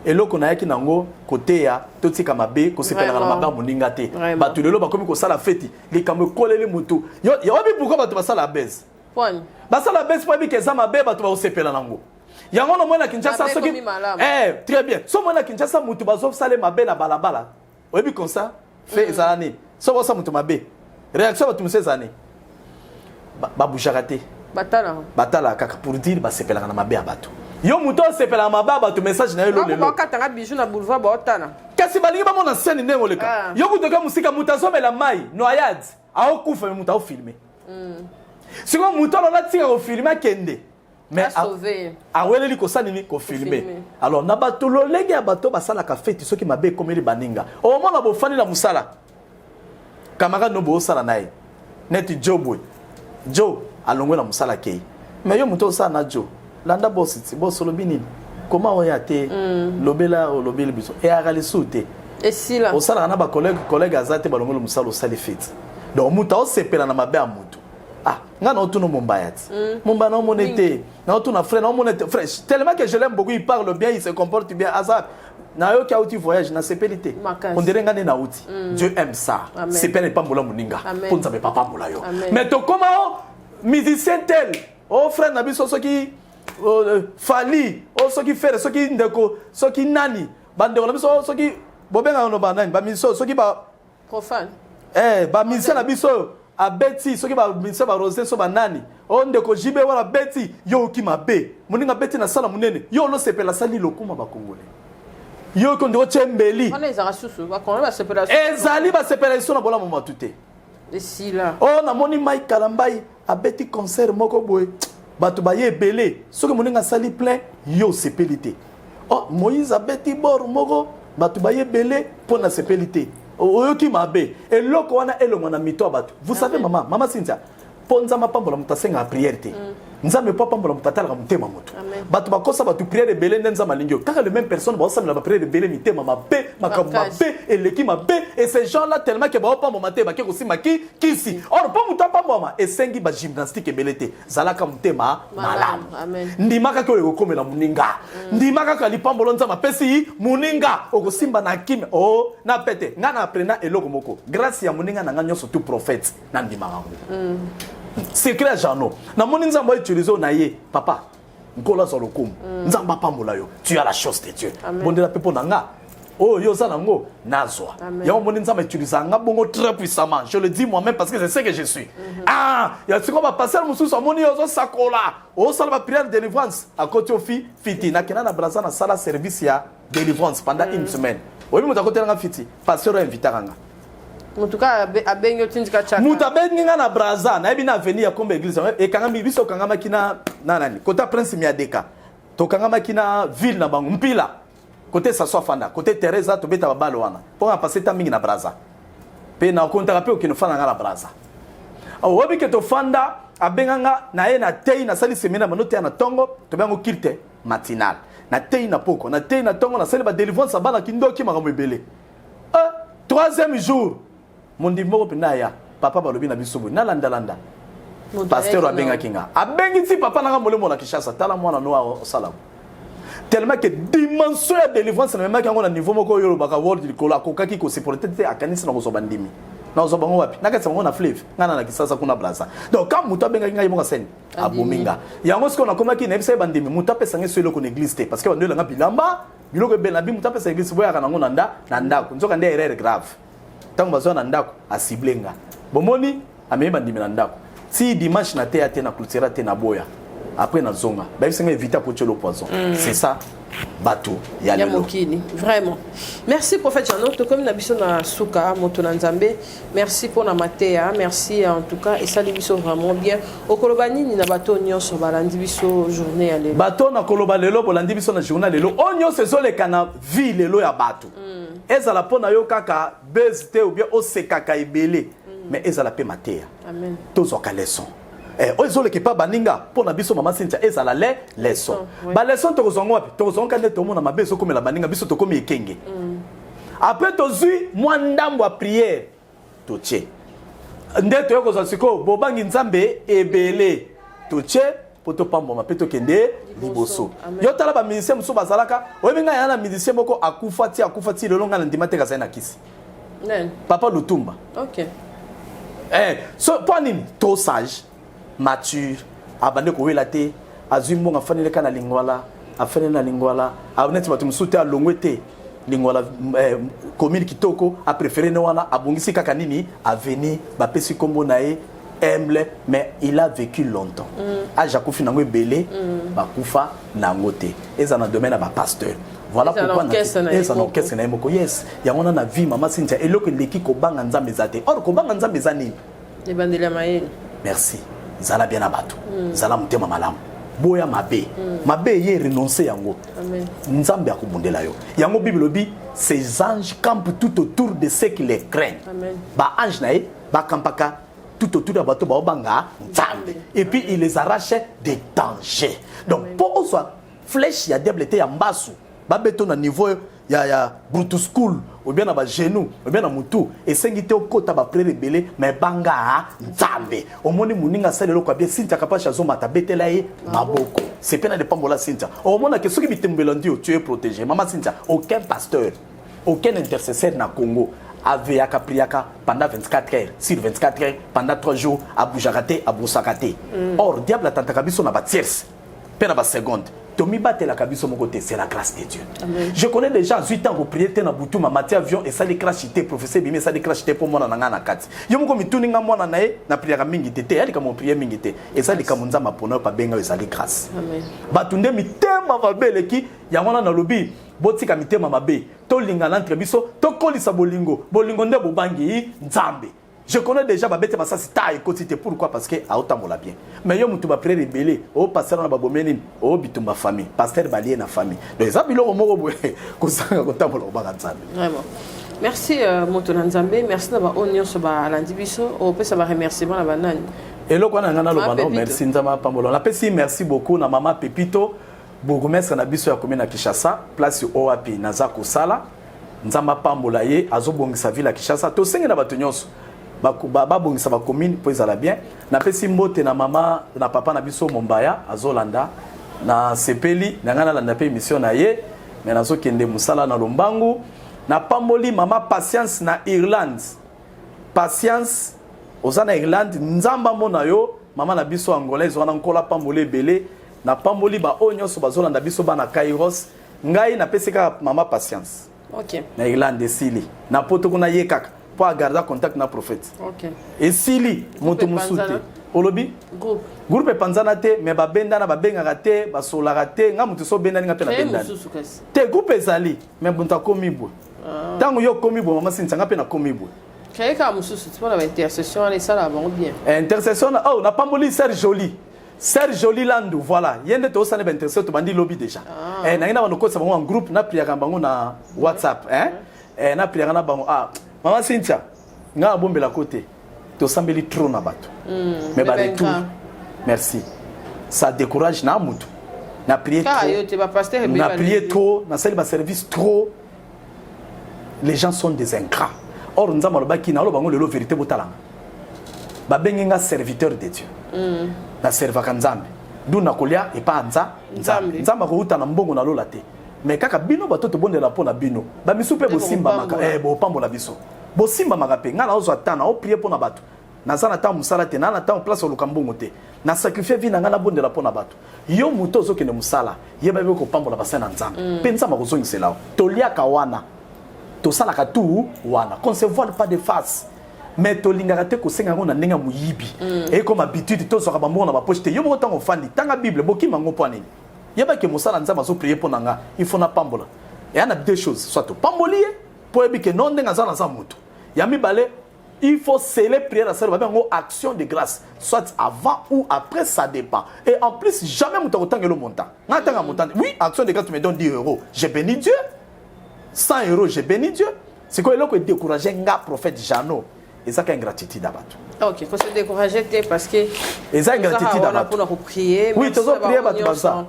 eloko nayaki nango koteya: totika mabe, kosepelaka na mabe ya moninga te. Bato lelo bakomi kosala feti, likambo ekoleli motu. Oyebi pourquoi bato basala bese? Basala bese mpo ebika eza mabe, bato bakosepela nango. Yango nomoni na Kinshasa soki, très bien, so omoni na Kinshasa motu bazosala mabe na balabala, oyebi comme ça fait ezala nini? Soki osala moto mabe, réaction bato mosusu ezala nini? Babougeaka te, batalaka kaka, pour dire basepelaka na mabe ya bato. Yo moto osepelaka mabe ya bato message na yo lelo. Bakatanga bijou na boulevard baotana. Kasi balingi bamona scène ndenge oleka. Ah. Yo kutu oke mosika moto azomela mai noyade aokufa me moto aofilme. Mm. Sikoyo moto alola tika kofilme akende. Mais aweleli kosala nini kofilme. Alors na bato lolenge ya bato basalaka feti soki mabe ekomeli baninga. Omona bofandi na mosala. Camarade no bosala na ye. Neti Joe boye. Joe alongwe na mosala akei. Mais yo moto osala na Joe. Landa boss ti boss olobi nini? Koma oya te. Mm. Lobela olobeli biso. Eyaka lisusu te. Esila. Osalaka na ba collègue, collègue aza te balongoli mosala osali feti. Donc moto aosepela na mabe ya moto. Ah, nga na otuna mombaya ti. Mm. Mombaya na omone te. Na otuna frère na omone te. Frère, tellement que je l'aime beaucoup, il parle bien, il se comporte bien. Aza nayoki auti voyage nasepeli te on dirait nga nde nauti mm. dieu aime ça sepela epambola moninga mpo nzambe epapambola yo mais tokoma o musicien tel o frère na biso soki euh, fali o soki fere soki ndeko soki nani bandeko na biso soki bobengaka no banani bamiso soki ba Profane. Eh, ba musicien na biso oyo abeti soki ba musicien ba rose so banani o oh, ndeko JB wana abeti yo oki mabe moninga abeti na sala monene yo olosepela sali lokuma ba congolais yo oki ndeko chembeli wana ezaka susu ba congolais basepela ezali basepela liso na bolamu matu te esila o oh, namoni Mike Kalambayi abeti concert moko boye bato baye ebele soki moninga asali plein yo osepeli te oh, moïse abeti bor moko bato baye ebele mpo nasepeli te oyoki mabe eloko wana elongwa na mito ya bato vous savez mama mama cynthia mpo nzambe apambola moto asengaka priere te mm. nzambe mpo apambola moto atalaka motema moto bato bakosa bato priere ebele nde nzambe alingi yo kaka le même personne baosalela bapriere ebele mitema mabe makambo mabe eleki mabe et ces gens là tellement ke baopambwama te bake kosimba ki kisi or mpo moto apambwama esengi bagymnastique ebele te zalaka motema malamu ndima kaka oyo ekokomela moninga mm. ndima kaka lipambolo nzambe apesi moninga okosimba na kimia o oh, na pete ngai na aprena eloko moko grâce ya moninga na ngai nyonso tout prophète nandimaka yango mm. secret ya jano namoni nzambe autilise oyo na ye papa nkolo azwa lokumu mm. nzambe apambola yo tu as la chose de dieu bondela mpe mpo na nga oyo yo oza nango nazwa yango omoni nzambe utilisaka nga bongo très puissamment je le dis moi-même parce que c'est ce que je suis mm -hmm. ah ya sikoyo bapaster mosusu amoni yo ozosakola osala baprière délivrance akoti yo fi fiti nakenda na braza nasala service ya délivrance pendant mm -hmm. une semaine oyebi moto akotelanga fiti pasteur oyo invitaka nga moto kaka abengi otindika chaka moto abengi nga na braza nayebi na avenue ya kombo église ekangami biso okangamaki na nani kota prince miadeka tokangamaki na ville na bango mpila Kote Sassou afanda, kote Teresa tobeta ba balle wana. Po na passer temps mingi na Brazza. Pe na kontaka pe okende fanda nga na Brazza. Oyebi ke tofanda abenga nga na ye na tei nasali semaine bando teya na tongo tobenga yango culte matinal. Na tei na poko, na tei na tongo nasali ba delivrance ya bana kindoki makambo ebele. Euh, troisième jour mondimi moko mpenza aya papa balobi na biso boye nalandalanda pasteur abengaki nga abengi ti papa nanga molemo na kinshasa tala mwana no osala tellement que dimension ya délivrance namemaki yango na niveau moko oyo olobaka world likolo akokaki kosupporte te akanisi na kozwa bandimi nazwa bango wapi nakatisa bango na fleuve ngai na na kisasa kuna braza donc quand moto abengaki ngai ye moko aseni abomi nga yango sikoyo nakomaki nayebisa ye bandimi moto apesa ngai so eloko na église te parce que bandoyelanga bilamba biloko ebele na bi moto apesa église boyaka nango na nda na ndako nzoka nde erreur grave ntango bazwa na ndako asible nga bomoni amemi bandimi na ndako ti dimanche na teya te na clôtura te na boya après nazonga bayebisi nga evite akotielo poison mm. c'est ça bato ya lelo mokili vraiment merci prophète Jeannot tokomi na biso na suka moto na nzambe merci mpo na mateya merci en tout cas esali biso vraiment bien okoloba nini na bato nyonso balandi biso journée ya lelo bato na koloba lelo bolandi biso na journée lelo oyo nyonso ezoleka na vie lelo ya bato mm. Ezala mpo na yo kaka buzz te ou bien osekaka ebele mm. mais ezala mpe mateya. Amen. Tozwaka leçon. Eh, oyo ezoleka epa baninga mpo na biso mama Cynthia ezala le leçon. Oui. Ba leçon tokozwa yango wapi? Tokozwa yango nde tomona mabe ezokomela baninga biso tokomi ekenge. Mm. Après tozwi mwa ndambo ya prière totie nde toye kozwa sikoyo bobangi nzambe ebele totie mpo topambwama mpe tokende liboso yo tala bamusicien mosusu bazalaka oyebi ngai ya na musicien moko akufa ti akufa ti lelo ngai na ndima te kazali na kisi papa lutumba okay. eh, so mpo nini trop sage mature abandi kowela te azwi mbongo afaneleka na lingwala afaneli na lingwala neti bato mosusu te alongwe te lingwala eh, commune kitoko aprefere ne wana abongisi kaka nini avenue bapesi nkombo na ye. Humble, mais il a vécu longtemps. Age akufi nango ebele, bakufa nango te. Eza na domaine ya bapasteur. Voilà Eza na pourquoi orchestre na ye eza na moko. orchestre na ye moko. Yes, yango wana na vie, mama Cynthia, eloko eleki kobanga Nzambe eza te. Or kobanga Nzambe eza nini? Ebandeli ya mayele. Merci. Zala bien na bato, zala motema malamu, boya mabe. Mabe ye, renonce yango. Amen. Nzambe akobundela yo. Yango Bible elobi: "Ses anges campent tout autour de ceux qui les craignent." Amen. Baange na ye bakampaka tout autour ya bato baobanga Nzambe, et puis il les arrache des dangers. Donc mpo ozwa flèche ya diable te, ya mbasu babeto na niveau ya Brutus school ou bien na bagenou ou bien na mutu, esengi te okota baprière ebele, mais banga Nzambe. Omoni moninga asali eloko ya bien, Cynthia Kapashi azomata, betela ye maboko, sepe na lipambola. Cynthia, omonake soki bitembelo ndi yo, tu es protégé. Mama Cynthia, aucun pasteur, aucun intercesseur na Congo aveyaka, priaka pendant 24 heures sur 24 heures pendant 3 jours, abougeaka te, abosaka te. Or diable atantaka biso na batierce mpe na baseconde, tomibatelaka biso moko te. C'est la grâce de Dieu. Amen. Je connais des gens azwi ntango prier te na butu, mamati avion, esali crash te, professeur ebimi, esali crash te mpo mwana na ngai na kati. Yo moko mituni nga mwana na ye na priaka mingi te te, eya likambo prier mingi te, eza likambo Nzambe apona oyo babenga oyo, ezali grâce. Amen. Bato nde mitema mabe eleki. Yango wana nalobi, botika mitema mabe, tolingana entre biso, tokolisa bolingo. Bolingo nde bobangi Nzambe. Je connais déjà babete masasi ta ekoti te. Pourquoi? Parce que aotambola bien. Mais yo motu baprière ebele, opasera na babome nini, obitumba famille, pasteur balie na famille. Donc eza biloko moko boye kozanga kotambola kobanga Nzambe. Vraiment, merci, moto na Nzambe. Merci na baoyo nyonso balandi biso. Opesa baremerciement na banani? Eloko wana ngai naloba Mama no. Pepito. Merci, Nzambe apambola. Napesi merci beaucoup na mama Pepito, bourgmestre na biso ya commune ya Kinshasa, place oyo wapi naza kosala. Nzambe apambola ye, azobongisa ville ya Kinshasa. Tosengi na bato nyonso babongisa bacommune mpo ezala bien. Napesi mbote na mama na papa na biso Mombaya, azolanda. Nasepeli na ngai nalanda mpe émission na ye, me nazokende mosala na lombangu. Napamboli mama Patience na Irlande. Patience, oza na Irlande, Nzambe amona yo. Mama na biso angolaise wana, Nkola pamboli ebele. Napamboli baoyo nyonso bazolanda biso, bana Kairos. Ngai napesi kaka mama Patience na Irlande, esili. Na poto kuna, ye kaka mpo agarda contact na prophète. Esili, moto mosusu te. Epanzana. Olobi? Groupe. Groupe epanzana te, me babendana, babengaka te, basolaka te. Nga moto so obendani, nga mpe Créer nabendani. Mosusu kasi. Te, groupe ezali, me moto akomi boye. Ntango yo okomi boye, mama Sintia, nga mpe nakomi boye. Créer kaka mosusu mpona baintercession wana, esalaka bango bien. Intercession oh, napamboli Sœur Jolie, Sœur Jolie Landu. Voilà, ye nde tozosala baintercession, tobandi lobi déjà. Eh, nangi na bando kotisa bango en groupe, napriaka bango na WhatsApp, hein? Eh, napriaka na bango. Ah, mama Cynthia, nga abombelako te, tosambeli trop na bato, mais baretour, merci, ça décourage na mutu. Na prié Kaka yo trop, te, bapasteur ebele na prié balingi. trop, nasali baservice trop, les gens sont des ingrats. Or Nzambe alobaki, naloba bango lelo vérité, botalanga, babengi nga serviteur de Dieu. Naservaka Nzambe, du nakolia epa nza Nzambe. Nzambe. Nzambe akouta na mbongo nalola te, mais kaka bino bato tobondela mpo na bino, bamisu mpe Nde bosimbamaka. bopambola. Eh, bopambola biso, bosimbamaka mpe. Ngai naozwa temps naoprier mpo na bato, naza na ntango mosala te, naa na ntango place oluka mbongo te, nasacrifie vie na ngai, nabondela mpo na bato. Yo moto ozokende mosala, yeba mpe kopambola basali na Nzambe, mpe Nzambe akozongisela yo. Toliaka wana, tosalaka tout wana, qu'on se voile pas de face, mais tolingaka te kosenga yango na ndenge ya moyibi. Comme habitude, tozwaka bambongo na bapoche te. Yo moko ntango ofandi, tanga Bible, bokima yango mpo nini? Yebaki mosala Nzambe azoprier mpo na nga, il faut napambola. Eya na deux choses: soit topamboli ye mpo oyebi ke no ndenge aza, naza moto ya mibale, il faut sceller prière à babenga yango action de grâce, soit avant ou après, ça dépend. Et en plus, jamais moto akotangela montant. Nga tanga montant, oui, action de grâce, tu me donnes 10 euros, j'ai béni Dieu, 100 euros, j'ai béni Dieu. Sikoyo eloko edécourage nga prophète Jano, ezaka ingratitude ya bato. Ok, faut se décourager te, parce que Eza ingratitude ya wana bato. mpona koprier. Oui, tozoprier, bato baza.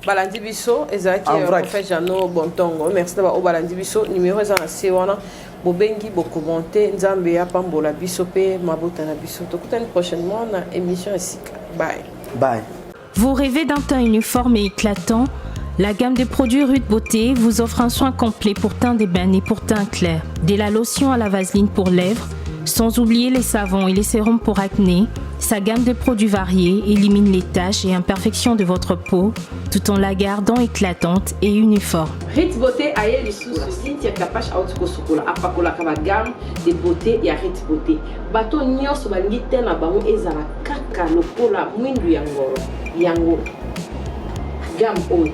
Balandi biso, ezalaki En vrac. Prophète Jano Bontongo. Merci na baoyo balandi biso. Numéro eza na se wana, bobengi, bokommente. Nzambe apambola biso mpe mabota na biso. Tokutani prochainement na émission ya sika. Bye. Bye. Vous rêvez d'un teint uniforme et éclatant? La gamme de produits Rude Beauté vous offre un soin complet pour teint d'ébène et pour teint clair. De la lotion à la vaseline pour lèvres, sans oublier les savons et les sérums pour acné. Sa gamme de produits variés élimine les taches et imperfections de votre peau tout en la gardant éclatante et uniforme. Rit Beauté aye lisusu Cynthia Kapash auti kosukola apakolaka ba gamme de beauté ya Rit Beauté. Bato nyonso balingi teint na bango ezala kaka lokola mwindu ya ngolo. Yango gamme oyo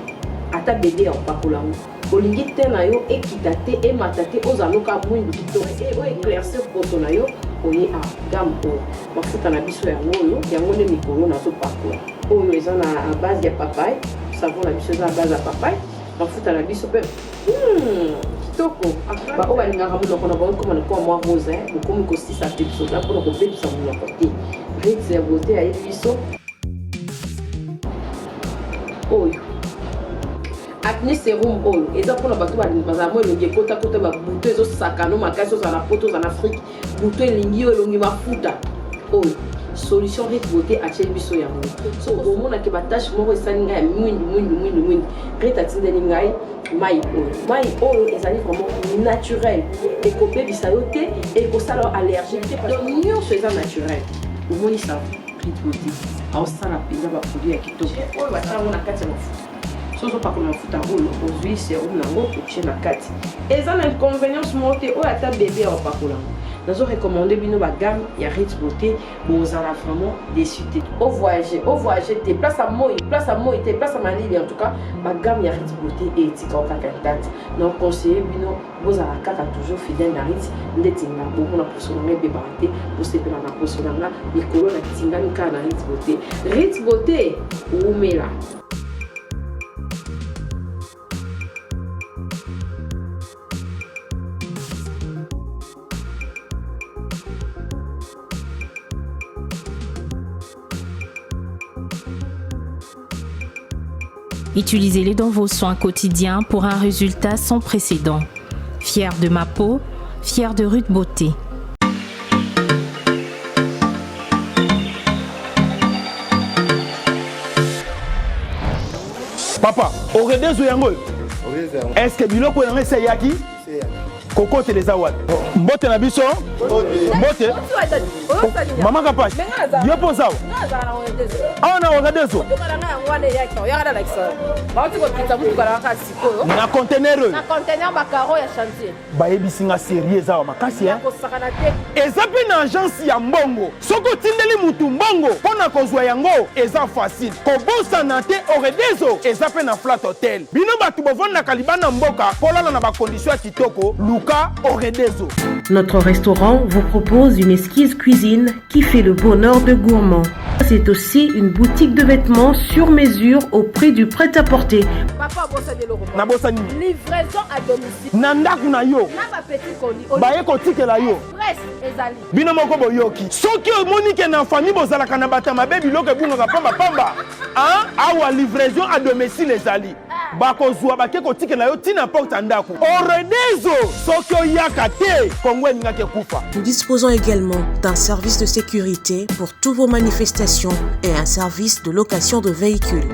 ata bebe ya kopakola yango olingi teint na yo ekita te emata te ozala loka mwindu kitoko e oyo eclaircir poso na yo oye a gamme oyo mafuta na biso yango oyo yango nde mikolo nazopakola oyo eza na base ya papaye savon na biso eza na base ya papaye mafuta na biso mpe kitoko baoyo balingaka monoko na bango ekoma lokola mwa rose bokomi kosisa pepsoda mpona kobebisa monoko te ritz ya beauté ayebi biso oyo acne serum oyo eza mpona bato bazala mwa elongi ekotakota babuto ezosakano makasi ozala na poto ozala na afrike buto elingi yo elongi mafuta oyo solution rit beauté atieli biso yango so omonake batache moko esali ngai ya mwindu mwindu mwindu mwindu rit atindeli ngai mai oyo mai oyo ezali vraiment naturel ekobebisa yo te ekosala yo allergique te donc nyonso eza naturel omoni savon Rit Beauté aosala mpenza baproduit ya kitoko oyo batia yango na kati ya mafuta so ozopakola mafuta oyo ozwi serum na yango otie na kati eza na inconvenience moko te oyo ata bebe ya opakola yango nazo recommande bino bagamme ya Rit Beauté bozala vraiment déçu te ovoyage ovoyage te place ya moi place ya moi te place ya malili en tout cas bagamme ya Rit Beauté etika kaka intact na conseille bino Bozala kaka toujours fidèle na Ritz ndeti nga bomona poso na nga ebebaka te bosepela na poso na nga mikolo na tingami kaka na Ritz Beauté Ritz Beauté wumela. Utilisez-les dans vos soins quotidiens pour un résultat sans précédent. Fier de ma peau, fier de Ruth Beauté. Papa, oredezo yango oyo est ce que biloko yango esi eyaki kokotela eza wapi mbote na biso mbote mama kapash yo mpo oza awa na wakadezo na contener oyo bayebisi nga serie eza awa makasi eza mpe na agence ya mbongo Soki otindeli mutu mbongo mpo na kozwa yango eza facile. Kobosana te Oredezo eza pe na Flat Hotel. Bino batu bovandaka libanda mboka polala na ba conditions ya kitoko luka Oredezo. Notre restaurant vous propose une exquise cuisine qui fait le bonheur de gourmands. C'est aussi une boutique de vêtements sur mesure au prix du prêt-à-porter. Papa obosani eloko moko. Nabosani nini? Livraison à domicile. Na ndako na yo. Na ba petits colis. Baye kotikela yo. Express ezali. Bino moko boyoki. Soki omoni ke na famille bozalaka na bato ya mabe biloko ebungaka pamba pamba, hein? Awa livraison à domicile ezali. Bakozua bake kotikela yo ti na porte ya ndako. Oredezo soki oyaka te Congo elingaki ekufa. Nous disposons également d'un service de sécurité pour toutes vos manifestations et un service de location de véhicules.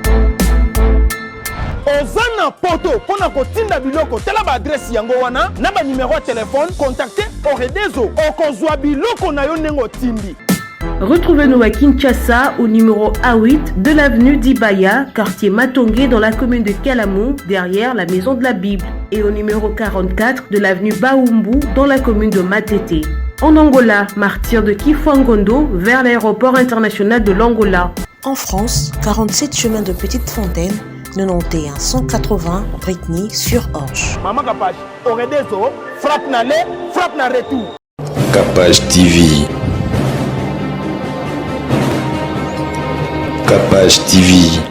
Oza na poto mpo na kotinda biloko, tala ba adresse yango wana na ba numero ya telephone, contacte Oredezo, okozwa biloko na yo ndenge otindi. Retrouvez-nous à Kinshasa au numéro A8 de l'avenue Dibaya, quartier Matonge dans la commune de Kalamu, derrière la maison de la Bible, et au numéro 44 de l'avenue Baumbu dans la commune de Matete. En Angola, martyr de Kifuangondo vers l'aéroport international de l'Angola. En France, 47 chemin de Petite Fontaine, 91 180 Britney sur Orge. Maman Kapash, Oredezo, frappe na aller, frappe na retour. Kapash TV. Kapash TV.